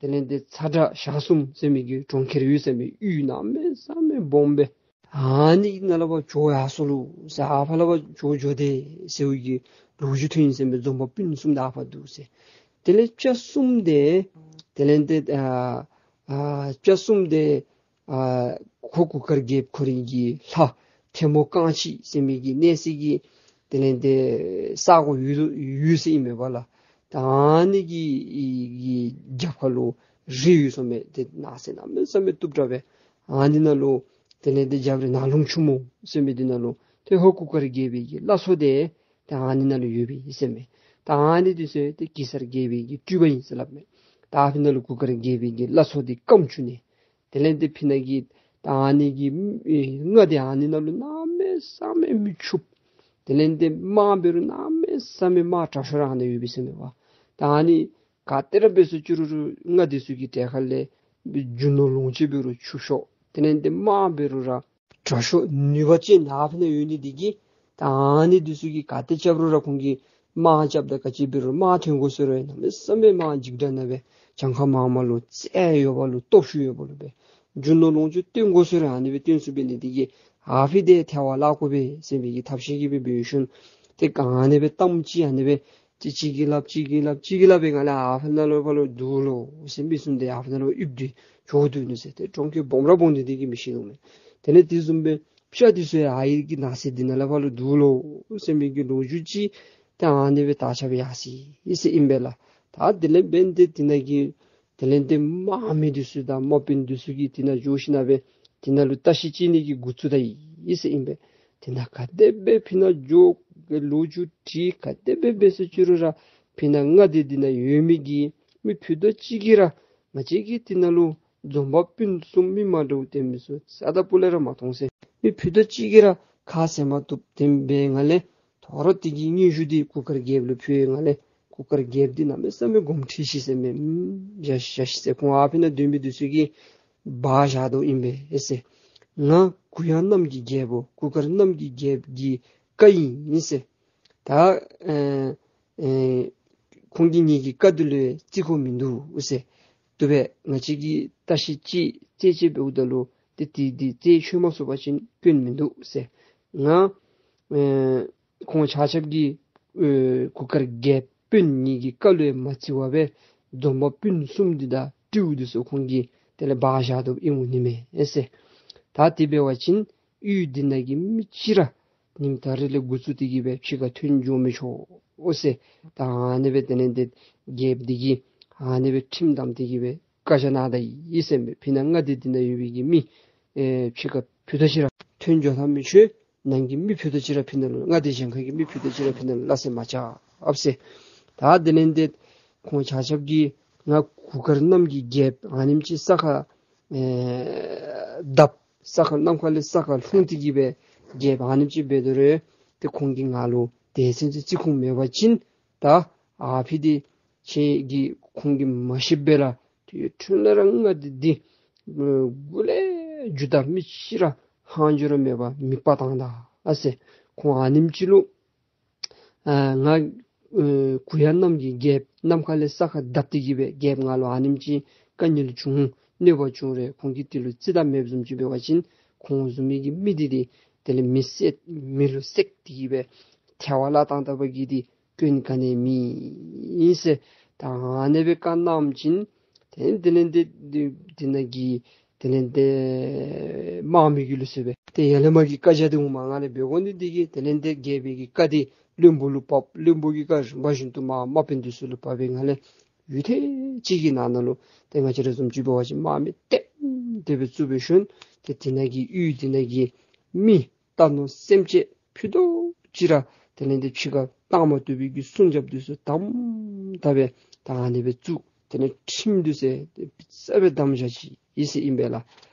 དེ་ལས་ཏེ་ཚ་གྲང་ཞག་གསུམ་ཟེར་མི་གི་གྲོང་ཁྱེར་ཡོད་ཟེར་མས། གཡུས་གནམ་མེད་ས་མེད་སྦོམ་སྦེ། ཨ་ནི་ནང་ལས་ཕར་བྱོག་ཡར་སོ་ལོ་ཟེར། ཨ་ཕར་ལས་ཕར་བྱོག་འགྱོ་དེས་ཟེར་བའི་གི་ལོ་རྒྱུས་ཐོན་ཡི་ཟེར་མས། འཛོམས་པ་སྤུན་གསུམ་འདི་ཨ་ཕར་འདུག་ཟེར། དེ་ལས་སྤྱ་གསུམ་འདི་དེ་ལས་ཏེ་ཨ་ཨ་སྤྱ་གསུམ་འདི་ཨ་ཧོར་གུར་དཀར་རྒྱལཔོ་ཁོ་རའི་གི་ལྷ་ཐལ་མོ་རྐང་གཅིག་ཟེར་མི་གི་གནས་སའི་གི་དེ་ལས་ཏེ་ས་གོ་ཡོད་ཡོད་ཟེར་ཨིན་མས་པ་ལགས། ད་ཨ་ནི་གི་གི་རྒྱབ་ཁ་ལུ་རི་ཡོད་ཟེར་མས། ཏེ་ནགས་ཚལ་གནམ་མེད་ས་མེད་སྟུག་དྲགས་སྦེ། ཨ་ནི་ནང་ལུ་དེ་ལས་ཏེ་རྒྱབ་རི་ནགས་ཀླུང་ཆུ་མོ་ཟེར་མི་འདི་ནང་ལུ་ཏེ་ཧོར་གུར་དཀར་རྒྱལ་པོའི་གི་བླ་མཚོ་འདི་ད་ཨ་ནི་ནང་ལུ་ཡོད་པས་ཟེར་མས། ད་ཨ་ནི་འདི་ཚུ་ཏེ་གེ་སར་རྒྱལ་པོའི་གི་སྤྲུལ་པ་ཨིན་ཟེར་སླབ་མས། ད་ཨ་ཕི་ནང་ལུ་གུར་དཀར་རྒྱལ་པོའི་གི་བླ་མཚོ་འདི་སྐམ་བཅུག་ནི། དེ་ལས་ཏེ་ཕི་ནང་གི་ད་ཨ་ནི་གི་ཨེ་མངའ་སྡེ་ཨ་ནི་ནང་ལུ་གནམ་མེད་ས་མེད་མི་ཕྱུགཔོ། དེ་ལས་ཏེ་དམག་འབད་རུང་གནམ་མེད་ས་མེད་དམག་དྲག་ཤོས་ར་ཨ་ནཱ་ཡོད་པས་ཟེར་མས་པ། ད་ཨ་ནི་ག་ཏེ་ར་འབད་སོ་ཅི་རུང་རུང་མངའ་སྡེ་ཚུ་གི་གྲལ་ཁ་ལས་རྒྱུ་ནོར་ལོངས་སྤྱོད་འབད་རུང་ཕྱུག་ཤོས། དེ་ལས་ཏེ་དམག་འབད་རུང་ར་དྲག་ཤོས་ནུས་པ་ཅན་ཨ་ཕི་ནང་ཡོད་ནི་འདི་གིས་ད་ཨ་ནི་འདི་ཚུ་གིས་ག་ཏེ་རྐྱབ་རུང་ར་ཁོང་གིས་དམག་རྐྱབ་ད་ག་ཅི་འབད་རུང་དམག་ཐོན་དགོ་ཟེར་རུང་གནམ་མེད་ས་མེད་དམག་འཇིགས་དྲགས་ནང་སྦེ་གྱངས་ཁ་མངམ་ལུ་རྩལ་ཡོདཔ་ལུ་སྟོབས་ཤུགས་ཡོདཔ་ལུ་སྦེ་རྒྱུ་ནོར་ལོངས་སྤྱོད་བཏོན་དགོ་ཟེར་རུང་ཨ་ནི་སྦེ་བཏོན་ཚུགས་པའི་ནི་འདི་གིས་ཨ་ཕི་འདི་ཐལ་བར་བརླག་དགོ་པས་ཟེར་མི་གི་ཐབས་ཤེས་ཀྱིས་སྦེ་འབད་ཞིནམ་ཏེ་ག་ཨ་ནི་སྦེ་གཏམ་ཅིག་ཨ་ནི་སྦེ་ཏེ་གཅིག་གིས་སླབ་གཅིག་གིས་སླབ་གཅིག་གིས་སླབ་པའི་ངང་ལས་ཨ་ཕི་ནང་ལུ་ཕར་ལུ་འདུག་ལོ་ཟེར་མི་གསུམ་འདི་ཨ་ཕི་ནང་ལུ་ཡིབ་སྟེ་བྱོག་སྡོད་ནུག་ཟེར། ཏེ་གྲོང་ཁྱེར་སྦོམ་ར་སྦོམ་འདི་འདི་གིས་མི་ཤེས་ནུག་མས། དེ་ལས་དེ་བཟུམ་སྦེ་སྤྱ་འདི་ཚུ་ཡང་ཨའི་གི་ནགས་ཚལ་འདི་ནང་ལས་ཕར་ལུ་འདུག་ལོ་ཟེར་མི་གི་ལོ་རྒྱུས་ཅིག་ཏེ་ཨ་ནི་སྦེ་དར་ཁྱབ་ཡར་སོ་ཡི་ཟེར་ཨིན་པས་ལགས། ད་དེ་ལས་འབད་ཏེ་དེ་ནང་གི་དེ་ལས་ཏེ་དམག་མི་འདི་ཚུ་དང་དམག་དཔོན་འདི་ཚུ་གིས་དེ་ནང་འགྱོ་ཞིནམ་སྦེ་དེ་ནང་ལུ་བརྟག་ཞིབ་དཔྱད་ནི་གི་འགོ་བཙུགས་ད་ཡི་ཟེར་ཨིན་པས། དེ་ནང་ག་དེ་སྦེ་ཕི་ནང་འགྱོ་གི་ལོ་རྒྱུས་དྲི་ག་དེ་སྦེ་འབད་སོ་ཅི་རུང་ར་ཕི་ནང་མངའ་སྡེ་འདི་ནང་ཡོད་མི་གི་མི་ཕུད་རྡོག་གཅིག་གིས་ར་ང་བཅས་ཀྱིས་དེ་ནང་ལུ་འཛོམས་པ་སྤུན་གསུམ་མི་མ་འདྲཝ་སྟོན་མི་ཚུ་རྩ་དང་སྤུ་ལས་ར་མ་མཐོང་ཟེར། མི་ཕུད་རྡོག་གཅིག་གིས་ར་ཁ་བཟེད་མ་བཏུབ། དེ་འབད་བའི་ངང་ལས་དོ་རུང་དེ་གི་སྙན་ཞུ་འདི་གུར་དཀར་རྒྱལཔོ་ལུ་ཕུལ་བའི་ངང་ལས་གུར་དཀར་རྒྱལཔོ་འདི་གནམ་མེད་ས་མེད་དགོངསམ་ཁྲེལ་ཅི་ཟེར་མས། ཨམ་བཞག་བཞག་ཟེར། ཁོང་ཨ་ཕི་ན་སྡོད་མི་འདི་ཚུ་གིས་འབག་བཞག་དོ་ཨིན་པས་ཟེར། ང་གུ་ཡངས་གནམ་གྱི་རྒྱལཔོ་གུར་དཀར་གནམ་གྱི་རྒྱལཔོ་གི་བཀའ་ཨིན་ཟེར། ད་ཨེ་ཨེ་ཁོང་གིས་ངེ་གི་བཀའ་འདི་ལུ་བརྩི་བཀུར་མིན་འདུག་ཟེར། དེ་འབདཝ་ང་བཅས་ཀྱིས་བརྟག་ཞིབ་ཅིག་རྩད་གཅོད་འབདཝ་ད་ལུ་ཏེ་དེ་འདི་རྩད་ཆོད་མ་སོང་པ་ཅིན་སྐྱོན་མིན་འདུག་ཟེར། ང་ཨེ་ཁོང་ཆ་ཁྱབ་ཀྱིས་ཨེ་གུར་དཀར་རྒྱལཔོ་དཔོན་ངེ་གི་བཀའ་ལུ་མ་བརྩི་བར་སྦེ་འཛོམས་པ་སྤུན་གསུམ་འདི་དང་སྤྲེའུ་འདི་ཚུ་ཁོང་གིས་དེ་ལས་འབག་བཞག་དོ་ཨིན་འོང་ནི་མས་ཟེར། ད་དེ་འབད་བ་ཅིན་གཡུས་འདི་ནང་གི་མི་ཅིག་ར་ཉིནམ་ད་རིས་ལས་འགོ་བཙུགས་ཏེ་གི་སྦེ་ཕྱི་ཁར་ཐོན་འགྱོ་མི་ཆོག་ཟེར། ད་ཨ་ནི་སྦེ་དེ་ལས་ཏེ་རྒྱལཔོ་འདི་གིས་ཨ་ནི་སྦེ་ཁྲིམས་བསྡམས་ཏེ་གི་སྦེ་བཀའ་རྒྱ་གནང་ད་ཡི་ཟེར་མས། ཕི་ན་མངའ་སྡེ་འདི་ནང་ཡོད་པའི་གི་མི་ཨེ་ཕྱི་ཁར་ཕུད་རྡོག་གཅིག་ར་ཐོན་འགྱོ་ཐངས་མི་ཆོག། ནང་གི་མི་ཕུད་རྡོག་གཅིག་ར་ཕི་ན་ལུ་མངའ་སྡེ་གཞན་ཁ་གི་མི་ཕུད་རྡོག་གཅིག་ར་ཕི་ན་ལུ་སླ་བསྲེ་མ་རྐྱབ་ཟེར། ད་དེ་ལས་ཏེ་ཁོང་ཆ་ཁྱབ་ཀྱིས་ང་གུར་དཀར་གནམ་གྱི་རྒྱལཔོ་ཨ་ནེམ་ཅིག་ས་ཁར་ཨེ་བརྡབ། ས་ཁར་གནམ་ཁ་ལས་ས་ཁར་ལྷུང་སྟེ་གི་སྦེ་རྒྱལཔོ་ཨ་ནེམ་ཅིག་འབད་དོ་རུང་ཏེ་ཁོང་གིས་ང་ལུ་དེ་ཚུན་ཚོད་བརྩི་བཀུར་མེད་པ་ཅིན་ད་ཨ་ཕི་འདི་ཁྱེད་ཀྱིས་ཁོང་གིས་མ་ཤེས་པས་ལགས། དེ་འཕྲོ་ལས་ར་མངའ་སྡེ་འདི་མགུ་ལས་མཇུག་ད་མི་ཅིག་ར་ཧང་འཇོ་ར་མེད་པར་མེདཔ་བཏང་ད་ཟེར། ཁོང་ཨ་ནེམ་ཅིག་ལུ་ཨ་ང་ཨེ་གུ་ཡངས་གནམ་གྱི་རྒྱལཔོ་གནམ་ཁ་ལས་ས་ཁར་བརྡབ་སྟེ་གི་སྦེ་རྒྱལཔོ་ང་ལུ་ཨ་ནེམ་ཅིག་དཀའ་ངལ་བྱུང་གནོད་པ་བྱུང་རུང་ཁོང་གིས་དེ་ལུ་རྩིས་བདའ་མེདཔ་བཟུམ་ཅིག་འབད་བ་ཅིན་ཁོང་བཟུམ་མའི་གི་མི་འདི་འདི་དེ་ལས་མེ་བསད་མེ་ལུ་བསྲེགས་ཏེ་གི་སྦེ་ཐལ་བར་བརླག་བཏང་ད་པ་གི་འདི་སྐྱོན་ག་ནི་ཡང་མེད་ཟེར། ད་ཨ་ནི་སྦེ་བཀའ་གནངམ་ཅིག་ཏེ་དེ་ལས་ཏེ་དེ་ནང་གི་དེ་ལས་ཏེ་དམག་མི་གི་ལུགས་སྲོལ་སྦེ་ཏེ་ཡར་ལས་མར་གྱི་བཀའ་རྒྱ་འདི་འོངམ་ང་ལས་འབད་དགོ་ནི་འདི་གིས་དེ་ལས་ཏེ་རྒྱལ་པོའི་གི་བཀའ་འདི་བློན་པོ་ལུ་བབས། བློན་པོ་གི་བཀའ་རིམ་པ་བཞིན་དུ་མར་དམག་དཔོན་འདི་ཚུ་ལུ་བབས་པའི་ངང་ལས་ཡུད་ཐེངས་གཅིག་གི་ནང་ན་ལུ་ཏེ་ང་བཅས་ར་བཟུམ་ཅིག་འབད་བ་ཅིན་དམག་མི་ལྟེམ་ལྟེ་སྦེ་བཙུགས་པའི་ཤུལ་ཏེ་དེ་ནང་གི་གཡུས་དེ་ནང་གི་མི་རྟ་ནོར་སེམས་ཅན་ཕུད་རྡོག་གཅིག་ར་དེ་ལས་ཏེ་ཕྱི་ཁར་བཏང་མ་བཏུབ་པའི་གི་སྲུང་སྐྱོབ་འདི་ཚུ་དམ་དམ་སྦེ་ད་ཨ་ནི་སྦེ་བཙུགས། དེ་ལས་ཁྲིམས་འདི་ཚུ་ཏེ་སྦེ་བསྲེ་སྦེ་བསྡམས་བཞག་ཅི་ཨིན་ཟེར་ཨིན་པས་ལགས།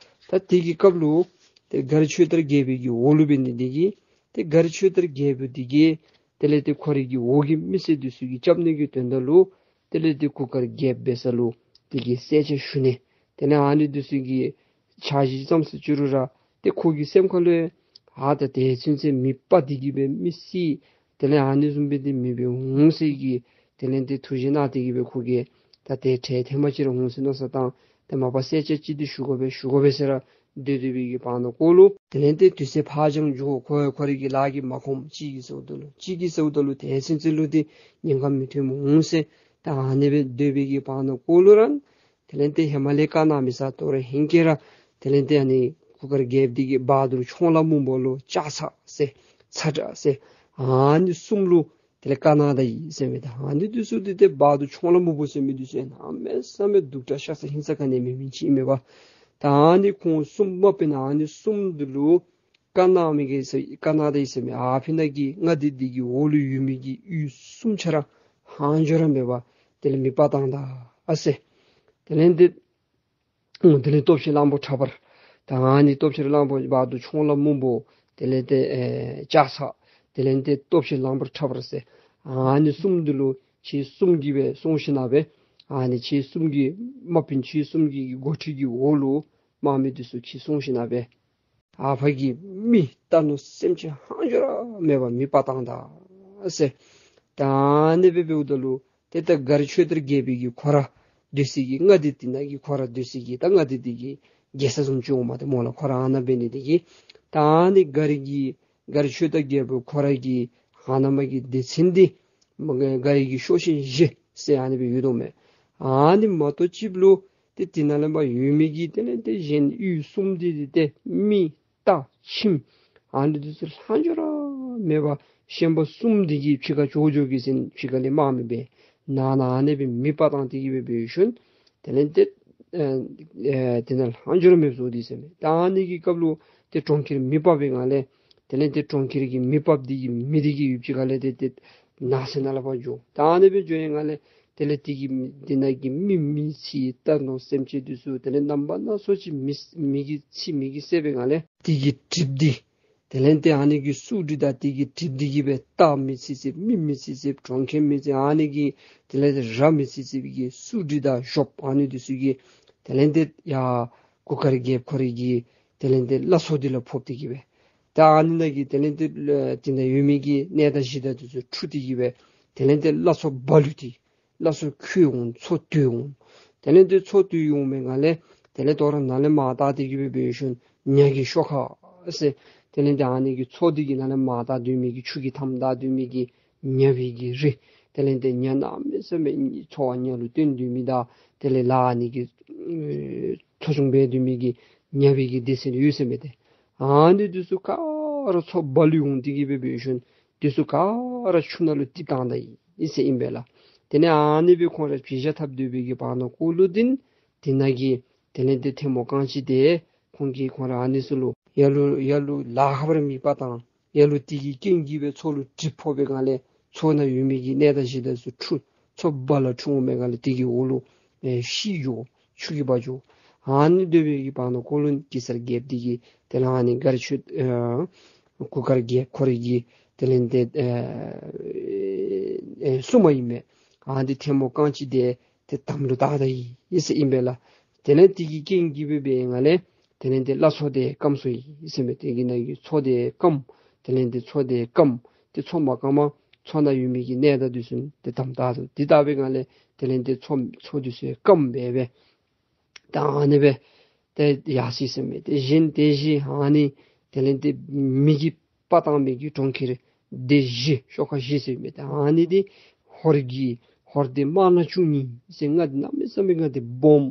ད་དེ་གི་སྐབས་ལུ་ཏེ་མགར་ཆོས་དར་རྒྱལ་པོའི་གི་འོག་ལུ་འབད་ནི་འདི་གིས་ཏེ་མགར་ཆོས་དར་རྒྱལ་པོ་འདི་གིས་དེ་ལས་ཏེ་ཁོ་རའི་གི་འོག་གི་མི་སེར་འདི་ཚུ་གི་སྐྱབས་གནས་ཀྱི་དོན་དག་ལུ་དེ་ལས་ཏེ་གུར་དཀར་རྒྱལཔོ་འབད་ས་ལུ་དེ་གི་གསལ་ཆ་ཞུ་ནི། དེ་ལས་ཨ་ནི་འདི་ཚུ་གི་ཆ་གཞི་ཙམ་ཅིག་ཅོ་རུང་ར་ཏེ་ཁོ་གི་སེམས་ཁ་ལུ་ཨ་ད་དེ་ཚུན་ཚོད་མེ་སྤར་ཏེ་གི་སྦེ་མི་བསད། དེ་ལས་ཨ་ནི་བཟུམ་སྦེ་ཏེ་མེདཔ་འོང་ཟེར་གྱི་དེ་ལས་ཏེ་ཐུགས་བཞེད་གནང་སྟེ་གི་སྦེ་ཁོ་གིས་ད་དེ་འཕྲལ་ཐེངས་མ་ཅིག་ར་འོང་ཟེར་མནོ་བསམ་བཏང་། ཏེ་མ་པ་གསལ་ཆ་ཅིག་འདི་ཞུ་དགོ་པས་ཞུ་དགོ་པས་ཟེར་ར་སྡོད་སྡོད་པའི་གི་བར་ན་ཀོ་ལུ་དེ་ལས་ཏེ་དུས་ཚོད་ཕར་འགྱངས་འགྱོ། ཁོ་ཁོ་རའི་གི་ལཱ་གིས་མ་ཁོམ། གཅིག་གིས་ཟེརཝ་ད་ལུ་གཅིག་གིས་ཟེརཝ་ད་ལུ་དེ་ཚུན་ཚོད་ལུ་ཏེ་ཉེན་ཁ་མི་ཐོན་འོང་ཟེར། ད་ཨ་ནི་སྦེ་སྡོད་པའི་གི་བར་ན་ཀོ་ལུ་ར་དེ་ལས་ཏེ་ཧེ་མ་ལས་བཀའ་གནང་མི་ས་དོ་རུང་ཧེང་སྐལ་ར་དེ་ལས་ཏེ་ཨ་ནི་གུར་དཀར་རྒྱལཔོ་འདི་གིས་བ་དུར་ཁྱུང་ལྷ་སྨུག་པོ་ལུ་ལྕགས་ཚ་ཟེར་ཚ་དྲག་ཟེར་ཨ་ནི་གསུམ་ལུ་དེ་ལས་བཀའ་གནང་ད་ཡི་ཟེར་མས། ད་ཨ་ནི་འདི་ཚུ་འདི་ཏེ་བ་དུར་ཁྱུང་ལྷ་སྨུག་པོ་ཟེར་མི་འདི་ཚུ་གནམ་མེད་ས་མེད་གདུག་དྲགས་ཤ་ཚ་ཧིང་ཚ་ག་ནི་མེད་མི་ཅིག་ཨིན་མས་པ། ད་ཨ་ནི་ཁོང་གསུམ་དམག་དཔོན་ཨ་ནི་གསུམ་འདི་ལུ་བཀའ་གནང་མི་གི་ཟེར་བཀའ་གནང་ད་ཡི་ཟེར་མས། ཨ་ཕི་ན་གི་མངའ་སྡེ་འདི་གི་འོག་ལུ་ཡོད་མི་གི་གཡུས་གསུམ་ཆ་ར་ཧང་འཇོ་ར་མེད་པར་དེ་ལས་མེདཔ་བཏང་ད་ཨ་ཟེར། དེ་ལས་ཏེ་དེ་ལས་སྟོབས་ཆེན་གླང་པོ་ཁྲ་འབར། ད་ཨ་ནི་སྟོབས་ཆེན་གླང་པོ་བ་དུར་ཁྱུང་ལྷ་སྨུག་པོ་དེ་ལས་ཏེ་ཨེ་ལྕགས་ཚ། དེ་ལས་ཏེ་སྟོབས་ཆེན་གླང་པོ་ཁྲ་འབར་ཟེར་ཨ་ནི་གསུམ་འདི་ལུ་ཁྱེད་གསུམ་གྱིས་སྦེ་སོང་ཞིནམ་སྦེ་ཨ་ནི་ཁྱེད་གསུམ་གྱི་དམག་དཔོན་ཁྱེད་གསུམ་གྱི་འགོ་ཁྲིད་ཀྱི་འོག་ལུ་དམག་མི་འདི་ཚུ་ཁྱེད་སོང་ཞིནམ་སྦེ་ཨ་ཕ་གི་མི་རྟ་ནོར་སེམས་ཅན་ཧང་འཇོ་ར་མེད་པར་མེདཔ་བཏང་ད་ཟེར། ད་ཨ་ནི་སྦེ་འབདཝ་ད་ལུ་ཏེ་ད་མགར་ཆོས་དར་རྒྱལ་པོའི་གི་ཁོ་ར་སྡོད་སའི་གི་མངའ་སྡེ་འདི་ནང་གི་ཁོ་ར་སྡོད་སའི་གི་ད་མངའ་སྡེ་འདི་གི་རྒྱལ་ས་བཟུམ་ཅིག་འོང་མས་ཏེ་སྨོ་ལགས། ཁོ་ར་ཨ་ནཱ་འབད་ནི་འདི་གིས་ད་ཨ་ནི་མགར་གྱི་མགར་ཆོས་དར་རྒྱལ་པོ་ཁོ་ར་གི་ཨ་ནཱ་མ་གི་སྡེ་ཚན་འདི་མ་གི་མགར་གྱི་ཤོག་ཆེན་བཞི་ཟེར་ཨ་ནི་སྦེ་ཡོད་དོ་མས། ཨ་ནི་མ་གཏོགས་ཅིག་ལུ་ཏེ་དེ་ནང་ལས་མར་ཡོད་མི་གི་དེ་ལས་ཏེ་གཞན་གཡུས་གསུམ་འདི་འདི་ཏེ་མི་རྟ་ཁྱིམ་ཨ་ནི་འདི་ཚུ་ལྷང་འཇོ་ར་མེད་པར་ཤན་པ་གསུམ་འདི་གིས་ཕྱི་ཁར་འགྱོ་འགྱོ་གི་ཟེར་ཕྱི་ཁ་ལས་དམག་མི་འབད་ནང་ན་ཨ་ནི་སྦེ་མེདཔ་བཏང་སྟེ་གི་སྦེ་འབད་ཞིནམ་དེ་ལས་ཏེ་ཨེ་ཨེ་དེ་ནང་ལྷང་འཇོ་ར་མེདཔ་བཟོ་སྟེ་ཟེར་མས། ད་ཨ་ནི་གི་སྐབས་ལུ་ཏེ་གྲོང་ཁྱེར་མེ་སྤར་བའི་ངང་ལས་དེ་ལས་ཏེ་གྲོང་ཁྱེར་གྱི་མེ་སྤར་འདི་གི་མེ་འདི་གིས་ཡུདཔ་ཅིག་ཁ་ལས་ཏེ་ཏེ་ནགས་ཚལ་ནང་ལས་ཕར་འགྱོ། ད་ཨ་ནི་སྦེ་འགྱོ་བའི་ངང་ལས་ དེ་ལས་དེ་གི་དེ་ནང་གི་མི་མི་ཚེ་ལྟ་ནོར་སེམས་ཅན་འདི་ཚུ་དེ་ལས་རྣམ་པ་སྣ་ཚོགས་ཅིག་མི་མི་གིས་འཚིག་མི་གིས་བསད་པའི་སྒང་ལས་དེ་གི་གྲིབ་འདི་དེ་ལས་དེ་ཨ་ནི་གི་སུག་འདི་དང་དེ་གི་གྲིབ་འདི་གིས་སྦེ་རྟ་མི་ཚིག་ཚིགཔ་མི་མི་ཚིག་ཚིགཔ་གྲོང་ཁྱེར་མི་ཚིག་ཨ་ནི་གི་དེ་ལས་དེ་ར་མི་ཚིག་ཚིགཔ་གི་སུག་འདི་དང་གཞོབ་ཨ་ནི་འདི་ཚུ་གིས་དེ་ལས་དེ་ཡར་གུར་དཀར་རྒྱལཔོ་ཁོ་རའི་གི་དེ་ལས་དེ་བླ་མཚོ་འདི་ལུ་ཕོག་སྟེ་གི་སྦེ། ད་ཨ་ནི་ནང་གི་དེ་ལས་དེ་དེ་ནང་ཡོད་མི་གི་གནས་བདག་གཞི་བདག་འདི་ཚུ་འཁྲུགས་ཏེ་གི་སྦེ། དེ་ལས་དེ་བླ་མཚོ་རྦ་ཀླུ་འདི་བླ་མཚོ་ཁོལ་འོང་མཚོ་བཏོལ་འོང་། དེ་ལས་དེ་མཚོ་བཏོལ་འོང་མི་སྒང་ལས་དེ་ལས་དོ་རུང་ནཱ་ལས་མར་བལྟ་སྟེ་གི་སྦེ་འབད་ཞིནམ་ཉ་གི་ཤོག་ཁ་ཟེར། དེ་ལས་དེ་ཨ་ནི་གི་མཚོ་འདི་གི་ནང་ལས་མར་བལྟ་སྡོད་མི་གི་ཆུ་གི་མཐའམ་བལྟ་སྡོད་མི་གི་ཉ་པའི་གི་རི། དེ་ལས་དེ་ཉ་གནམ་མེད་ས་མེད་ཚོ་བ་ཉ་ལུ་བརྟེན་སྡོད་མི་དང་དེ་ལས་ལ་ཨ་ནི་གི་ཨེ་འཚོ་སྐྱོང་འབད་སྡོད་མི་གི་ཉ་པའི་གི་སྡེ་ཚན་ཡོད་ཟེར་མས་ཏེ། ཨ་ནི་འདི་ཚུ་ག་ར་མཚོ་རྦ་ཀླུ་འོང་སྟེ་གི་སྦེ་འབད་ཞིནམ་འདི་ཚུ་ག་ར་ཆུ་ནང་ལུ་གཏིབས་བཏང་ད་ཡི་ཟེར་ཨིན་པས་ལགས། དེ་ལས་ཨ་ནི་སྦེ་ཁོང་ར་བྱེད་བཞག་འཐབ་སྡོད་པའི་གི་བར་ན་ཀོ་ལུ་འདི་དེ་ནང་གི་དེ་ལས་དེ་ཐལ་མོ་རྐང་གཅིག་དེ་ཁོང་གིས་ཁོང་ར་ཨ་ནི་ཚུ་ལུ་ཡ་ལུ་ཡ་ལུ་ལཱ་ཁག་པར་མེད་པ་དང་ཡ་ལུ་དེ་གི་རྐྱེན་གྱིས་སྦེ་མཚོ་ལུ་གྲིབ་ཕོག་པའི་སྒང་ལས་མཚོ་ནང་ཡོད་མི་གི་གནས་བདག་གཞི་བདག་ཚུ་འཁྲུགས། མཚོ་རྦ་ལ་འཁྲུགས་འོང་མི་སྒང་ལས་དེ་གི་འོག་ལུ་ཨེ་ཤི་འགྱོ། ཆུ་གིས་འབག་འགྱོ། ཨ་ནི་སྡོད་པའི་གི་བར་ན་ཀོ་ལུ་གེ་སར་རྒྱལཔོ་འདི་གིས་དེ་ལས་ཨ་ནི་མགར་ཆོས་ཨེ་གུར་དཀར་རྒྱལཔོ་ཁོ་རའི་གི་དེ་ལས་དེ་ཨེ་ཨེ་སྲུང་མ་ཨིན་མས། ཨ་འདི་ཐལ་མོ་རྐང་གཅིག་དེ་དེ་དམ་ལུ་བཏགས་ད་ཡི་ཟེར་ཨིན་པས་ལགས། དེ་ལས་དེ་གི་རྐྱེན་གྱིས་སྦེ་འབད་བའི་སྒང་ལས་དེ་ལས་དེ་བླ་མཚོ་དེ་སྐམ་སོ་ཡི་ཟེར་མས། དེ་གི་ནང་གི་མཚོ་དེ་སྐམ། དེ་ལས་དེ་མཚོ་དེ་སྐམ། དེ་མཚོ་མ་སྐམ་པར་མཚོ་ནང་ཡོད་མི་གི་གནས་བདག་འདི་ཚུ་དེ་དམ་བཏགས་དོ། དེ་བཏགས་པའི་སྒང་ལས་དེ་ལས་དེ་མཚོ་མཚོ་འདི་ཚུ་སྐམ་སྦེ་སྦེ། ད་ཨ་ནི་སྦེ་དེ་ཡར་སོ་ཡི་ཟེར་མས། དེ་བཞིན་དེ་བཞིན་ཨ་ནི་དེ་ལས་དེ་མེ་གིས་སྤར་བཏང་མི་གི་གྲོང་ཁྱེར་སྡེ་བཞི་ཤོག་ཁ་བཞི་ཟེར་མི་དེ་ཨ་ནི་དེ་ཧོར་གྱི་ཧོར་སྡེ་དམར་ནག་བཅུ་གཉིས་ཟེར་ང་དེ་གནམ་མེད་ས་མེད་ང་དེ་སྦོམ་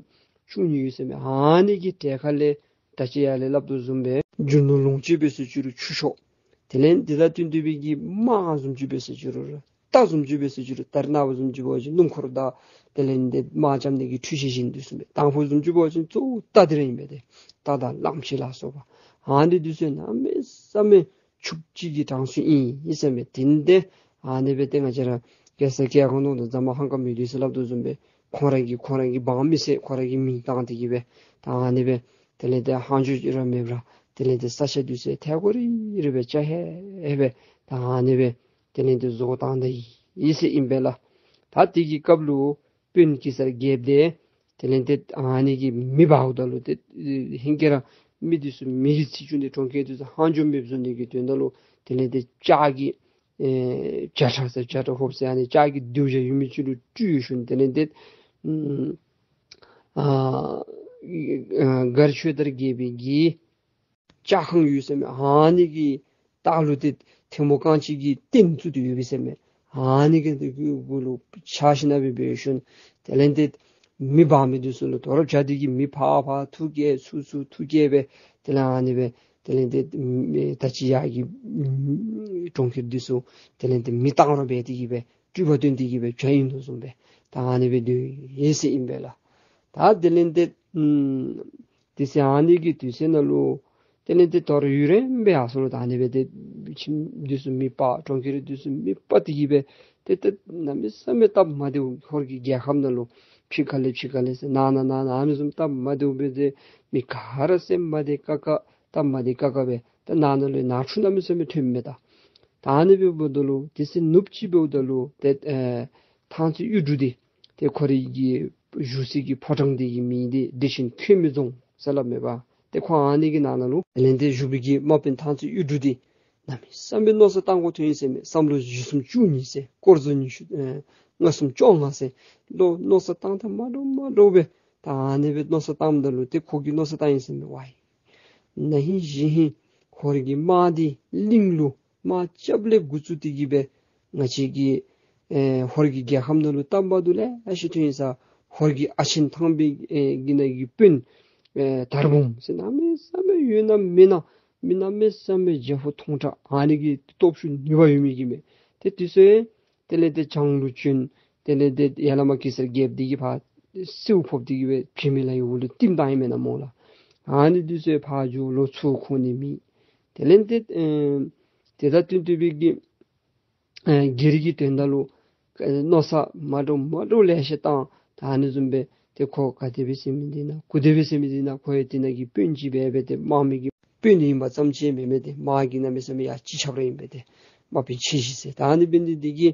བཅུ་གཉིས་ཡོད་ཟེར་མས། ཨ་ནི་གི་གྲལ་ཁ་ལས་ད་ཅི་ཡར་ལས་སླབ་དོ་བཟུམ་སྦེ་རྒྱུ་ནོར་ལོངས་སྤྱོད་འབད་ཟེར་ཅི་རུང་ཆུ་ཤོག། དེ་ལས་དེ་དང་བསྟུན་ཏེ་སྦེ་གི་དམག་བཟུམ་ཅིག་འབད་ཟེར་ཅི་རུང་ར་རྟ་བཟུམ་ཅིག་འབད་ཟེར་ཅི་རུང་རྟ་རེ་ནངས་པ་བཟུམ་ཅིག་འབད་བ་ཅིན་སྣུམ་འཁོར་དང་དེ་ལས་དེ་དམག་རྐྱབ་ནི་གི་འཕྲུལ་ཆས་བཞེངས་དོ་བཟུམ་སྦེ། དང་ཕུ་བཟུམ་ཅིག་འབད་བ་ཅིན་གཙོ་བོ་རྟ་དེ་ར་ཨིན་པས་ཏེ། རྟ་དང་གླངམོ་ཆེ་ལ་སོགས་པ་ཨ་ནི་འདི་ཚུ་གནམ་མེད་ས་མེད་ཕྱུགཔོ་ཅིག་གི་གྲངས་སུ་ཨིན་ཨིན་ཟེར་མས། དེ་འདི་ཨ་ནི་སྦེ་ཏེ་ང་བཅས་ར་གེ་སར་རྒྱལ་ཁབ་ནང་དུ་རྫ་མ་ཧང་ཀ་མི་འདི་ཚུ་སླབ་དོ་བཟུམ་སྦེ་ཁོང་ར་གིས་ཁོང་ར་གི་འབངས་མི་སེར་ཁོང་ར་གི་མིང་བཏགས་ཏེ་གི་སྦེ་ད་ཨ་ནི་སྦེ་དེ་ལས་དེ་ཧང་ཇོ་ར་མེད་པར་དེ་ལས་དེ་ས་ཆ་འདི་ཚུ་ཐལ་ཀོ་རི་རི་སྦེ་བཅག་ཧེ་སྦེ་ད་ཨ་ནི་སྦེ་དེ་ལས་དེ་བཟོ་བཏང་ད་ཡི་ཟེར་ཨིན་པས་ལགས། ད་དེ་གི་སྐབས་ལུ་དཔོན་གེ་སར་རྒྱལཔོ་དེ་དེ་ལས་དེ་ཨ་ནི་གི་མེ་འབརཝ་ད་ལུ་དེ་ཧིང་གི་ར་མི་འདི་ཚུ་མེ་གིས་འཚིག་བཅུག་ནི་གྲོང་ཁྱེར་འདི་ཚུ་ཧང་ཇོ་མེདཔ་བཟོ་ནི་གི་དོན་དག་ལུ་དེ་ལས་དེ་ལྕགས་ཀྱི་ཨེ་བྱ་ཁྲ་ཟེར་བྱ་ཁྲ་ཧོབ་ཟེར་ཨ་ནི་ལྕགས་ཀྱི་རྡེའུ་བྱ་ཡོད་མི་ཅིག་ལུ་སྤྲུལ་ཞིནམ་དེ་ལས་དེ་ཨ་ཨ་མགར་ཆོས་དར་རྒྱལ་པོའི་གི་ལྕགས་ཁང་ཡོད་ཟེར་མས། ཨ་ནི་གི་ལྟག་ལུ་དེ་ཐལ་མོ་རྐང་གཅིག་གི་རྟེན་བཙུགས་ཏེ་ཡོད་པས་ཟེར་མས། ཨ་ནི་གི་དེ་གུ་ལུ་ཕྱག་ཞིནམ་སྦེ་འབད་ཞིནམ་དེ་ལས་དེ་མེ་འབར་མི་འདི་ཚུ་ལུ་དོ་རུང་བྱ་འདི་གིས་མེ་ཕར་ཕར་འཐུ་བསྐྱལ་ཚུར་ཚུར་འཐུ་བསྐྱལ་སྦེ་དེ་ལས་ཨ་ནི་སྦེ་དེ་ལས་དེ་མེ་ད་ཅི་ཡར་གྱི་གྲོང་ཁྱེར་འདི་ཚུ་དེ་ལས་དེ་མེ་བཏང་རོགས་འབད་དེ་གི་སྦེ་སྤྲུལ་པ་སྟོན་ཏེ་གི་སྦེ་བྱ་ཨིན་དོ་བཟུམ་སྦེ་ད་ཨ་ནི་སྦེ་སྡོད་ཡི་ཟེར་ཨིན་པས་ལགས། ད་དེ་ལས་དེ་ཨམ་དེ་ཚེ་ཨ་ནི་གི་དུས་ཚོད་ནང་ལུ་དེ་ལས་དེ་དོ་རུང་ཡུན་རིངམོ་སྦེ་ཡར་སོང་ལོ། ད་ཨ་ནི་སྦེ་དེ་ཁྱིམ་འདི་ཚུ་མེ་སྤར་གྲོང་ཁྱེར་འདི་ཚུ་མེ་སྤར་ཏེ་གི་སྦེ་དེ་ད་གནམ་མེད་ས་མེད་སྟབས་མ་བདེཝ་ཧོར་གྱི་རྒྱལ་ཁམས་ནང་ལུ་ཕྱི་ཁ་ལས་ཕྱི་ཁ་ལས་ཟེར་ནང་ན་ནང་ན་ཨ་ནི་བཟུམ་སྟབས་མ་བདེཝ་སྦེ་དེ་མི་ག་ར་སེམས་མ་བདེ་ཀ་ཀ་སྟབས་མ་བདེ་ཀ་ཀ་སྦེ་ད་ནང་ན་ལུ་ནང་འཁྲུག་གནམ་མེད་ས་མེད་ཐོན་མས་ད། ད་ཨ་ནི་སྦེ་འབདཝ་ད་ལུ་དེ་ཚེ་ནུབ་ཅིག་འབདཝ་ད་ལུ་དེ་ཨེ་ཐང་རྩེ་གཡུ་འབྲུག་འདི་ཏེ་ཁོ་རའི་གི་བཞུགས་སའི་གི་ཕོ་བྲང་འདི་གི་མིང་འདི་བདེ་ཆེན་མཁོ་མི་རྫོང་ཟེར་སླབ་མས་པ། ཏེ་ཁོ་ཨ་ནི་གི་ནང་ན་ལུ་དེ་ལས་དེ་བཞུགས་པའི་གི་དམག་དཔོན་ཐང་རྩེ་གཡུ་འབྲུག་འདི་གནམ་མེད་ས་མེད་མནོ་བསམ་བཏང་དགོ་ཐོན་ཡི་ཟེར་མས། བསམ་བློ་བཞི་གསུམ་བཅུ་གཉིས་ཟེར་སྐོར་ཚོ་ཉི་ཤུ་ཨེ་ལྔ་གསུམ་བཅོ་ལྔ་ཟེར་ལོ་མནོ་བསམ་བཏང་ཐངས་མ་འདྲཝ་མ་འདྲཝ་སྦེ་ད་ཨ་ནི་སྦེ་མནོ་བསམ་བཏངམ་ད་ལུ་ཏེ་ཁོ་གིས་མནོ་བསམ་བཏང་ཡི་ཟེར་མས། ཝའི་ན་ཧིང་གཞེས་ཧིང་ཧོར་གྱི་དམག་འདི་གླིང་ལུ་དམག་རྐྱབ་ལས་འགོ་བཙུགས་ཏེ་གི་སྦེ་ང་བཅས་ཀྱི་ཨེ་ཧོར་གྱི་རྒྱལ་ཁམས་ནང་ལུ་སྟབས་མ་བདེཝ་ལེ་ཤ་ཅིག་ཐོན་ཡི་ཟེར། ཧོར་གྱི་ཨ་ཆེན་ཐང་པའི་ཨེ་གི་ནང་གི་དཔོན་ཨེ་དར་འབུམ་ཟེར་གནམ་མེད་ས་མེད་ཡོད་ན་མེད་ན་མི་གནམ་མེད་ས་མེད་རྒྱལ་པོ་ཐོང་ཁྲ་ཨ་ནི་གི་སྟོབས་ཤུགས་ནུས་པ་ཡོད་མི་གི་མས། ཏེ་དེ་ཚུ་དེ་ལས་དེ་བྱང་ལུ་བྱོན། དེ་ལས་དེ་ཡར་ལས་མར་གེ་སར་རྒྱལཔོ་འདི་གིས་ཕར་སེའུ་ཕབ་སྟེ་གི་སྦེ་བྱེ་མའི་ལ་ཡི་འོག་ལུ་བསྟིམ་བཏང་ཡི་མེན་ན་སྨོ་ལགས། ཨ་ནི་དེ་ཚུ་ཕར་འགྱོ་ལོག་ཚུར་འོང་ནི་མེད། དེ་ལས་དེ་ཨེ་དེ་དང་བསྟུན་ཏེ་སྦེ་གི་ཨེ་སྒེར་གྱི་དོན་དག་ལུ་ མནོ་བསམ་མ་འདྲཝ་མ་འདྲཝ་ལེ་ཤ་བཏང་། ད་ཨ་ནི་བཟུམ་སྦེ་ཏེ་ཁོ་ག་དེ་སྦེ་ཟེར་མི་འདི་ན་གུ་དེ་སྦེ་ཟེར་མི་འདི་ན་ཁོ་ཡང་དེ་ནང་གི་དཔོན་ཅིག་སྦེ་སྦེ་ཏེ་དམག་མི་གི་དཔོན་ཨིན་པ་ཙམ་ཅིག་མེན་མས། ཏེ་དམག་གི་གནམ་མེད་ས་མེད་ཡ་ཅིག་ཁྱབ་ར་ཨིན་པས། ཏེ་དམག་དཔོན་ཆེ་ཞིག་ཟེར། ད་ཨ་ནི་འབད་ནི་འདི་གིས་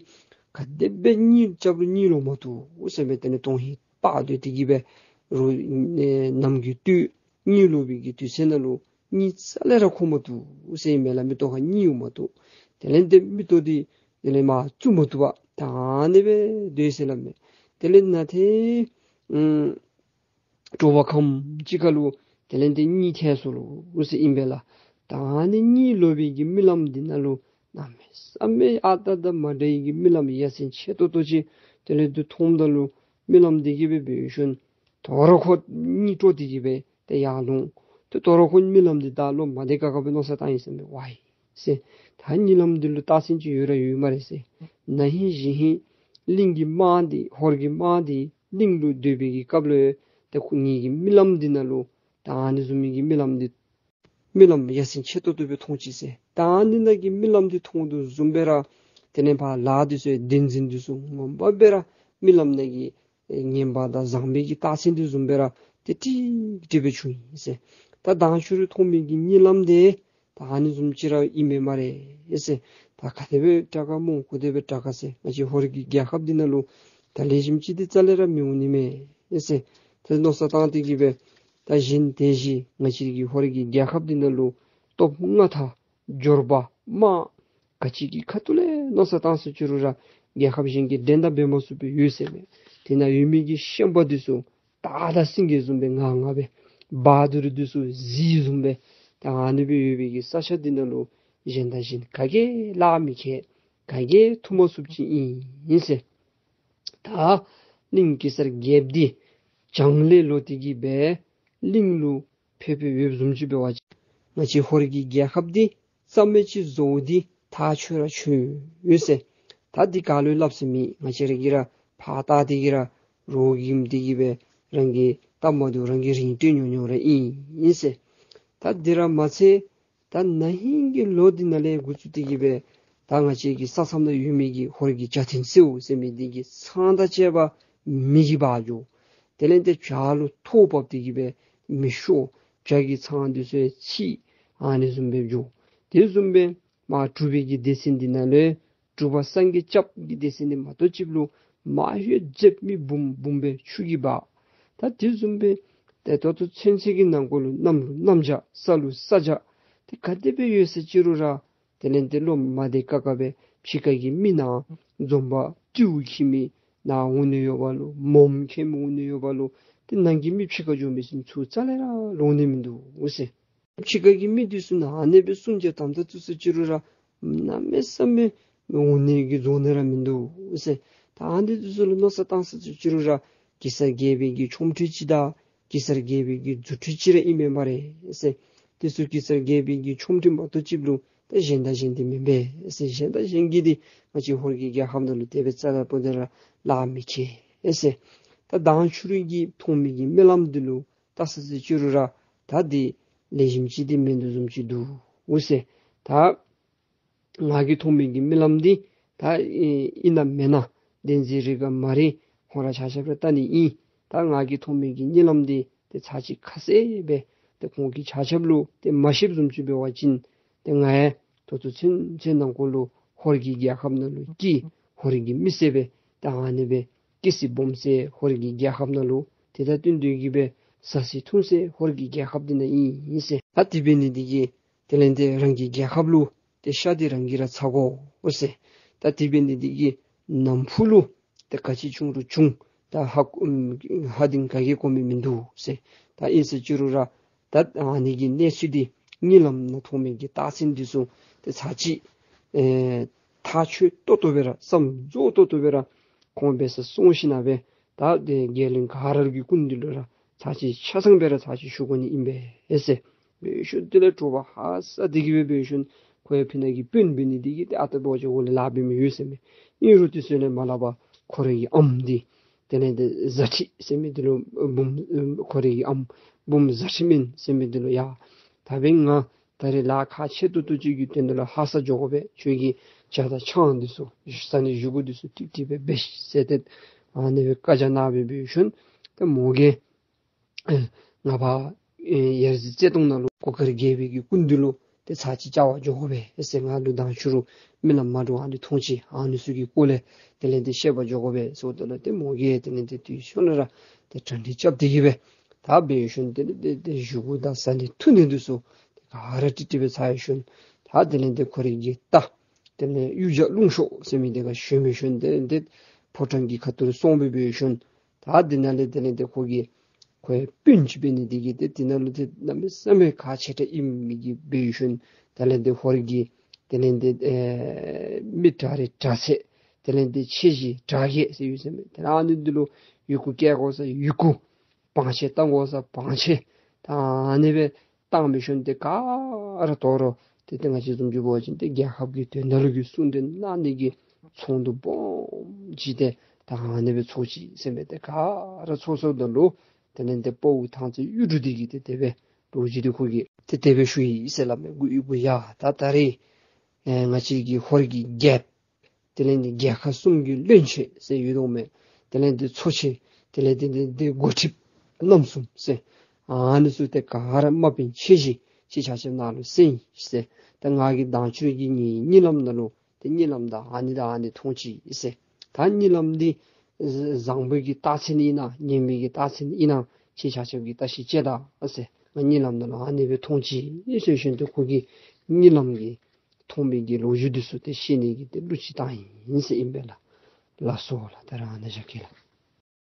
ག་དེ་སྦེ་གཉིད་རྐྱབ་རུང་གཉིད་ལོག་མ་བཏུབ་ཟེར་མས། དེ་ལས་དོན་ཧིང་དཔའ་སྟོད་དེ་གི་སྦེ་རོགས་ནམ་གྱི་སྟོད་གཉིད་ལོག་པའི་གི་དུས་ཚོད་ནང་ལུ་གཉིད་རྩ་ལས་ར་ཁུག་མ་བཏུབ་ཟེར་ཨིན་མས་ལགས། མིག་ཏོ་ཁར་གཉིད་ཡོང་མ་བཏུབ། དེ་ལས་ཏེ་མིག་ཏོ་འདི་དེ་ལས་མར་བཙུམ་མ་བཏུབ་པར་ད་ཨ་ནི་སྦེ་སྡོད་ཟེར་སླབ་མས། དེ་ལས་ན་ཏེ་ཨམ་དྲོ་པ་ཁམས་ཅིག་ཁར་ལུ་དེ་ལས་ཏེ་གཉིད་ཐལ་སོ་ལོ་ཟེར་ཨིན་པས་ལགས། ད་ཨ་ནི་གཉིད་ལོག་པའི་གི་རྨི་ལམ་འདི་ནང་ལུ་གནམ་མེད་ས་མེད་ཨ་རྟག་དང་མ་འདྲ་བའི་གི་རྨི་ལམ་ཡ་མཚན་ཆེ་ཏོག་ཏོ་ཅིག་དེ་ལས་ཏེ་མཐོངམ་ད་ལུ་རྨི་ལམ་འདི་གིས་སྦེ་འབད་ཞིནམ་དོ་རུང་ཁོ་གཉིད་དཀྲོགས་ཏེ་གི་སྦེ་ཏེ་ཡར་ལོང་། ཏེ་དོ་རུང་ཁོ་རྨི་ལམ་འདི་ད་ལོག་མ་བདེ་ཁག་ཁ་སྦེ་མནོ་བསམ་བཏང་ཡི་ཟེར་མས། ཝའི་ཟེར། ད་གཉིད་ལམ་འདི་ལུ་རྟགས་མཚན་ཅིག་ཡོད་ར་ཡོད་སྨ་རེ་ཟེར། ན་ཧིང་གཞེས་ཧིང་གླིང་གི་དམག་འདི་ཧོར་གྱི་དམག་འདི་གླིང་ལུ་སྡོད་པའི་གི་སྐབས་ལུ་ཏེ་ཁོ་ངེ་གི་རྨི་ལམ་འདི་ནང་ལུ་ད་ཨ་ནི་བཟུམ་མའི་གི་རྨི་ལམ་འདི་རྨི་ལམ་ཡ་མཚན་ཆེ་ཏོག་ཏོ་སྦེ་མཐོང་ཅི་ཟེར། ད་ཨ་ནི་ནང་གི་རྨི་ལམ་འདི་མཐོང་དོ་བཟུམ་སྦེ་ར་དེ་ལས་ཕར་ལཱ་འདི་ཚུ་བདེན་འཛིན་འདི་ཚུ་ངོ་མ་སྦེ་ར་རྨི་ལམ་ནང་གི་ངན་པ་དང་བཟང་པོའི་གི་རྟགས་མཚན་འདི་བཟུམ་སྦེ་ར་ཏེ་ཀྲིག་ཀྲི་སྦེ་བྱུང་ཡི་ཟེར། ད་མདང་ཕྱི་རུ་མཐོང་མི་གི་གཉིད་ལམ་འདི་ད་ཨ་ནི་བཟུམ་ཅིག་ར་ཨིན་མས་སྨ་རེ་ཟེར། ད་ག་དེ་སྦེ་དྲག་ག་སྨོ་ག་དེ་སྦེ་དྲག་ག་ཟེར། ང་བཅས་ཧོར་གྱི་རྒྱལ་ཁབ་འདི་ནང་ལུ་ད་ལེགས་ཤོམ་ཅིག་འདི་རྩ་ལས་ར་མི་འོང་ནི་མས་ཟེར། ཏེ་མནོ་བསམ་བཏང་སྟེ་གི་སྦེ་ད་གཞན་དེ་བཞིན་ང་བཅས་ཀྱི་ཧོར་གྱི་རྒྱལ་ཁབ་འདི་ནང་ལུ་སྟོབས་མངའ་ཐང་འབྱོར་པ་དམག་ག་ཅི་གི་ཁ་ཐུག་ལས་མནོ་བསམ་བཏང་ས་ཅི་རུང་ར་རྒྱལ་ཁབ་གཞན་གྱིས་འགྲན་ཟླ་འབད་མ་ཚུགས་པའི་ཡོད་ཟེར་མས། དེ་ནང་ཡོད་མི་གི་ཤན་པ་འདི་ཚུ་སྟག་དང་སེང་གེ་བཟུམ་སྦེ་ངར་ངར་སྦེ་བ་དུར་འདི་ཚུ་གཟིག་བཟུམ་སྦེ་ད་ཨ་ནི་སྦེ་ཡོད་པའི་གི་ས་ཆ་འདི་ནང་ལུ་གཞན་དང་གཞན་ག་གིས་ལག་མི་ཁེལ། ག་གིས་ཐུག་མ་ཚུགསཔ་ཅིག་ཨིན་ཟེར། ད་གླིང་གེ་སར་རྒྱལཔོ་འདི་བྱང་ལས་ལོག་སྟེ་གི་སྦེ་གླིང་ལུ་ཕེབས་ཕེབས་ཡོདཔ་བཟུམ་ཅིག་འབད་བ་ཅིན་ང་བཅས་ཧོར་གྱི་རྒྱལ་ཁབ་འདི་རྩ་མེད་ཅིག་བཟོ་སྟེ་ཐག་ཆོད་ར་ཆོད་ཡོད་ཟེར། ད་འདི་ག་ལུ་སླབ་ས་མེད། ང་བཅས་ར་གིས་ར་ཕར་བལྟ་སྟེ་གི་ར་རོགས་ཀྱིས་འདི་གིས་སྦེ་རང་གི་སྟབས་མ་བདེཝ་རང་གིས་རིན་སྤྲོད་ཉོ་ཉོཝ་ར་ཨིན་ཟེར། ད་འདི་ར་མ་ཚད་ད་ན་ཧིང་གི་ལོ་འདི་ནང་ལས་འགོ་བཙུགས་ཏེ་གི་སྦེ་ད་ང་བཅས་ཀྱི་ས་མཚམས་ནང་ཡོད་མི་གི་ཧོར་གྱི་བྱ་ཐེན་སེའུ་ཟེར་མི་འདི་གི་ཚང་དང་བཅས་པ་མེ་གིས་འབར་འགྱོ། དེ་ལས་ཏེ་བྱག་ལུ་ཐོག་བབས་ཏེ་གི་སྦེ་མེ་ཤོར། བྱག་གི་ཚང་འདི་ཚུ་ཡང་ཚིག། ཨ་ནི་བཟུམ་སྦེ་འགྱོ། དེ་བཟུམ་སྦེ་མར་གྲུབ་པའི་གི་སྡེ་ཚན་འདི་ནང་ལས་གྲུབ་པ་སངས་རྒྱས་སྐྱབས་ཀྱི་སྡེ་ཚན་འདི་མ་གཏོགས་ཅིག་ལུ་མར་ཡོད་ཟེར་མི་འབུམ་འབུམ་སྦེ་ཆུ་གིས་འབག། ད་དེ་བཟུམ་སྦེ་ཏེ་ད་ལྟོ་ཚུན་ཚོད་ཀྱི་ནང་འཁོད་ལུ་གནམ་ལུ་གནམ་བྱཱར་ས་ལུ་ས་བྱཱར་ཏེ་ག་དེ་སྦེ་ཡོད་ས་ཅི་རུང་ར་དེ་ལས་ཏེ་ལོག་མ་བདེ་ཁག་ཁ་སྦེ་ཕྱི་ཁ་གི་མི་ནང་འཛོམས་པ་སྤྲེའུ་འཁྱིད་མི་ནཱ་འོང་ནི་ཡོདཔ་ལུ་མོམ་འཁྱིད་མི་འོང་ནི་ཡོདཔ་ལུ་ཏེ་ནང་གི་མི་ཕྱི་ཁར་འགྱོ་མི་ཚུ་ཚུར་རྩ་ལས་ར་ལོག་ནི་མིན་འདུག་ཟེར། ཕྱི་ཁ་གི་མི་འདི་ཚུ་ནང་ཨ་ནི་སྦེ་སྲུང་བྱ་དམ་དྲག་བཙུགས་ས་ཅི་རུང་ར་གནམ་མེད་ས་མེད་འོང་ནི་གི་འཛོམས་ནི་ར་མིན་འདུག་ཟེར། ད་ཨ་ནི་འདི་ཚུ་ལུ་མནོ་བསམ་བཏང་ས་ཅི་རུང་ར་གེ་སར་རྒྱལ་པོའི་གི་ཆོ་འཕྲུལ་ཅིག་དང་གེ་སར་རྒྱལ་པོའི་གི་རྫུ་འཕྲུལ་ཅིག་ར་ཨིན་མས་སྨ་རེ་ཟེར། དེ་ཚུ་གེ་སར་རྒྱལ་པོའི་གི་ཆོ་འཕྲུལ་མ་གཏོགས་ཅིག་ལུ་ད་གཞན་དང་གཞན་འདི་མེན་པས་ཟེར། གཞན་དང་གཞན་གྱིས་འདི་ང་བཅས་ཧོར་གྱི་རྒྱལ་ཁབ་ནང་ལུ་དེ་སྦེ་རྩ་ལས་པོ་དེ་ར་ལག་མི་ཁེལ་ཟེར། ད་མདང་ཕྱི་རུ་གི་མཐོང་མི་གི་རྨི་ལམ་འདི་ལུ་བལྟ་ས་ཅི་རུང་ར་ད་འདི་ལེགས་ཤོམ་ཅིག་འདི་མིན་འདུག་བཟུམ་ཅིག་འདུག་འོ་ཟེར། ད་ང་གིས་མཐོང་མི་གི་རྨི་ལམ་འདི་ད་ཨིན་ན་མེན་ན་བདེན་འཛིན་རེ་ག་མ་རེ་ཁོང་ར་ཆ་ཁྱབ་ར་བལྟ་ནི་ཨིན། ད་ང་གིས་མཐོང་མི་གི་གཉིད་ལམ་འདི་ཏེ་ཚར་གཅིག་ཁ་གསལ་སྦེ་ཏེ་ཁོང་གི་ཆ་ཁྱབ་ལུ་ཏེ་མ་བཤདཔ་བཟུམ་ཅིག་འབད་བ་ཅིན་ཏེ་ང་ཡང་ད་ལྟོ་ཚུན་ཚོད་ནང་འཁོད་ལུ་ཧོར་གྱི་རྒྱལ་ཁབ་ནང་ལུ་སྐྱེས། ཧོར་གྱི་མི་སེར་སྦེ་ད་ཨ་ནི་སྦེ་སྐྱེ་ས་སྦོམ་ས་ཧོར་གྱི་རྒྱལ་ཁབ་ནང་ལུ་དེ་དང་བསྟུན་ཏེ་གི་སྦེ་བཟའ་ས་འཐུང་ས་ཧོར་གྱི་རྒྱལ་ཁབ་འདི་ནང་ཨིན་ཟེར། ད་དེ་འབད་ནི་འདི་གིས་དེ་ལས་ཏེ་རང་གི་རྒྱལ་ཁབ་ལུ་ཏེ་ཤ་འདི་རང་གིས་ར་ཚ་དགོ་ཟེར། ད་དེ་འབད་ནི་འདི་གིས་ནམ་ཕུགས་ལུ་ཏེ་ག་ཅི་བྱུང་རུང་བྱུང་ད་ཧ་ཧ་འདི་ག་གིས་གོ་མི་མིན་འདུག་ཟེར། ད་ཨིན་ས་ཅི་རུང་ར་ད་ཨ་ནི་གི་གནས་ཚུལ་འདི་གཉིད་ལམ་ནང་མཐོང་མི་གི་རྟགས་མཚན་འདི་ཚུ་ཏེ་ཚར་གཅིག་ཨེ་ཐག་ཆོད་ཏོག་ཏོ་སྦེ་ར་བསམ་རྫོགས་ཏོག་ཏོ་སྦེ་ར་ཁོང་འབད་སར་སོང་ཞིནམ་སྦེ་ད་ཏེ་རྒྱལ་བློན་ག་ར་གི་སྐུ་མདུན་ལུ་ར་ཚར་གཅིག་ཆ་ཚང་སྦེ་ར་ཚར་གཅིག་ཞུ་དགོ་ནི་ཨིན་པས་ཟེར། འབད་ཞིནམ་དེ་ལས་དྲོ་པ་ཧ་སག་སྟེ་གི་སྦེ་འབད་ཞིནམ་ཁོ་ཡང་ཕི་ནང་གི་དཔོན་འབད་ནི་འདི་གིས་ཏེ་ཨ་རྟག་འབད་བ་ཅིན་འོག་ལས་ལཱ་འབད་མི་ཡོད་ཟེར་མས། ཨིན་རུང་དེ་ཚུ་ལས་མར་ལས་ཕར་ཁོ་རའི་གི་ཨམ་འདི་དེ་ལས་ཏེ་བཟའ་ཁྲི་ཟེར་མི་འདི་ལུ་འབུམ་ཁོ་རའི་གི་ཨམ་འབུམ་བཟའ་ཁྲི་སྨན་ཟེར་མི་འདི་ལུ་ཡ་ད་འབདན་ང་ ད་རེས་ལཱ་ཁག་ཆེ་ཏོག་ཏོ་ཅིག་གི་དོན་དག་ལུ་ཧ་སག་འགྱོ་དགོ་པས། ཁྱོད་ཀྱིས་ཇ་དང་ཆང་འདི་ཚུ་ཟ་ནི་བཞེས་སྒོ་འདི་ཚུ་ཏིག་ཏིག་སྦེ་འབད་ཤིག་ཟེར་ཏེ་ཨ་ནི་སྦེ་བཀའ་རྒྱ་གནང་སྦེ་འབད་ཞིནམ་ཏེ་མོ་གིས་ཨེ་ང་ཕར་ཨེ་ཡར་རྩེ་སྟོང་ནང་ལུ་གུར་དཀར་རྒྱལ་པོའི་གི་སྐུ་མདུན་ལུ་ཏེ་ཚར་གཅིག་བཅར་བར་འགྱོ་དགོ་པས་ཟེར། ང་ལུ་མདང་ཕྱི་རུ་རྨི་ལམ་མ་འདྲཝ་ཨ་ནི་མཐོང་ཅི། ཨ་ནི་ཚུ་གི་སྐོར་ལས་དེ་ལས་ཏེ་བཤད་པར་འགྱོ་དགོ་པས་ཟེརཝ་ད་ལུ་ཏེ་མོ་གིས་དེ་ལས་ཏེ་དུས་ཚོད་ནང་ར་ཏེ་གྲ་སྒྲིག་རྐྱབ་སྟེ་གི་སྦེ་ད་འབད་ཞིནམ་དེ་ལས་ཏེ་ཏེ་བཞེས་སྒོ་དང་ཟ་ནི་འཐུང་ནི་འདི་ཚུ་ཏེ་ག་ར་ཀྲིག་ཀྲི་སྦེ་ཚར་ཞིནམ་ད་དེ་ལས་ཏེ་ཁོ་རའི་གི་རྟ་དེ་ལས་གཡུ་བྱ་རླུང་གཤོག་ཟེར་མི་འདི་ཁར་ཞོན་འབད་ཞིནམ་དེ་ལས་ཏེ་ཕོ་བྲང་གི་ཁ་ཐུག་ལུ་སོང་སྦེ་འབད་ཞིནམ་ད་དེ་ནང་ལས་དེ་ལས་ཏེ་ཁོ་གིས་ཁོ་ཡང་སྤུན་ཅིག་འབད་ནི་དེ་གིས་ཏེ་དེ་ནང་ལུ་ཏེ་གནམ་མེད་ས་མེད་ཁག་ཆེ་དྲགས་ཨིན་མི་གིས་འབད་ཞིནམ་དེ་ལས་ཏེ་ཧོར་གྱི་དེ་ལས་ཏེ་ཨེ་མི་དྲག་རུང་དྲག་ཚད་དེ་ལས་ཏེ་ཆེ་བཞི་དྲག་བརྒྱད་ཟེར་ཡོད་ཟེར་མས། ཏེ་ཨ་ནི་འདི་ལུ་ཡི་གུ་བཀལ་དགོ་ས་ཡི་གུ་བང་ཆེན་བཏང་དགོ་ས་བང་ཆེན་ད་ཨ་ནི་སྦེ་བཏང་འབད་ཞིནམ་ཏེ་ག་ར་དོ་རུང་ཏེ་ཏེ་ང་བཅས་བཟུམ་ཅིག་འབད་བ་ཅིན་ཏེ་རྒྱལ་ཁབ་ཀྱི་དོན་དག་ལུ་གི་གསུང་གྲོས་གནང་ནི་གི་ཚོགས་འདུ་སྦོམ་ཅིག་ཏེ་ད་ཨ་ནི་སྦེ་ཚོགས་ཅི་ཟེར་མས། ཏེ་ག་ར་ཚོགས་ཚརཝ་ད་ལུ་དེ་ལས་ཏེ་དཔའ་བོ་ཐང་རྩེ་གཡུ་འབྲུག་འདི་གིས་ཏེ་དེ་སྦེ་ལོ་རྒྱུས་འདི་ཁོ་གིས་ཏེ་དེ་སྦེ་ཞུ་ཡི་ཟེར་སླབ་མས། གུ་ཡི་གུ་ཡ་ད་ད་རེས་ཨེ་ང་བཅས་ཀྱི་ཧོར་གྱི་རྒྱལཔོ་དེ་ལས་ཏེ་རྒྱལ་ཁབ་གསུམ་གྱི་བློན་ཆེན་ཟེར་ཡོད་དོ་མས། དེ་ལས་ཏེ་ཚོ་ཆེན་དེ་ལས་ཏེ་ཏེ་ཏེ་འགོ་ཁྲིདཔ་རྣམ་གསུམ་ཟེར་ཨ་ནི་ཚུ་ཏེ་ག་ར་དམག་དཔོན་ཆེ་བཞི་ཁྱེད་ཆ་ཁྱབ་ནང་ལུ་གསན་ཟེར། ད་ང་གིས་མདང་ཕྱི་རུ་གི་ངེའི་གཉིད་ལམ་ནང་ལུ་ཏེ་གཉིད་ལམ་ད་ཨ་ནི་ད་ཨ་ནི་མཐོང་ཅི་ཟེར། ད་གཉིད་ལམ་འདི་བཟང་པོའི་གི་རྟགས་མཚན་ཨིན་ན་ངན་པའི་གི་རྟགས་མཚན་ཨིན་ན་ཁྱེད་ཆ་ཁྱབ་ཀྱིས་བརྟག་ཞིབ་བྱེད་ད་ཟེར། ང་གཉིད་ལམ་ནང་ལུ་ཨ་ནི་སྦེ་མཐོང་ཅི་ཟེར་ཞིནམ་ཏེ་ཁོ་གིས་གཉིད་ལམ་གྱི་མཐོང་མི་གི་ལོ་རྒྱུས་འདི་ཚུ་ཏེ་བཤད་ནི་གི་ཏེ་གླུ་ཅིག་བཏང་ཡི་ཟེར་ཨིན་པས་ལགས། ལགས་སོ་ལགས། ད་རེས་ཨ་ནཱ་བཞག་གེ་ལགས།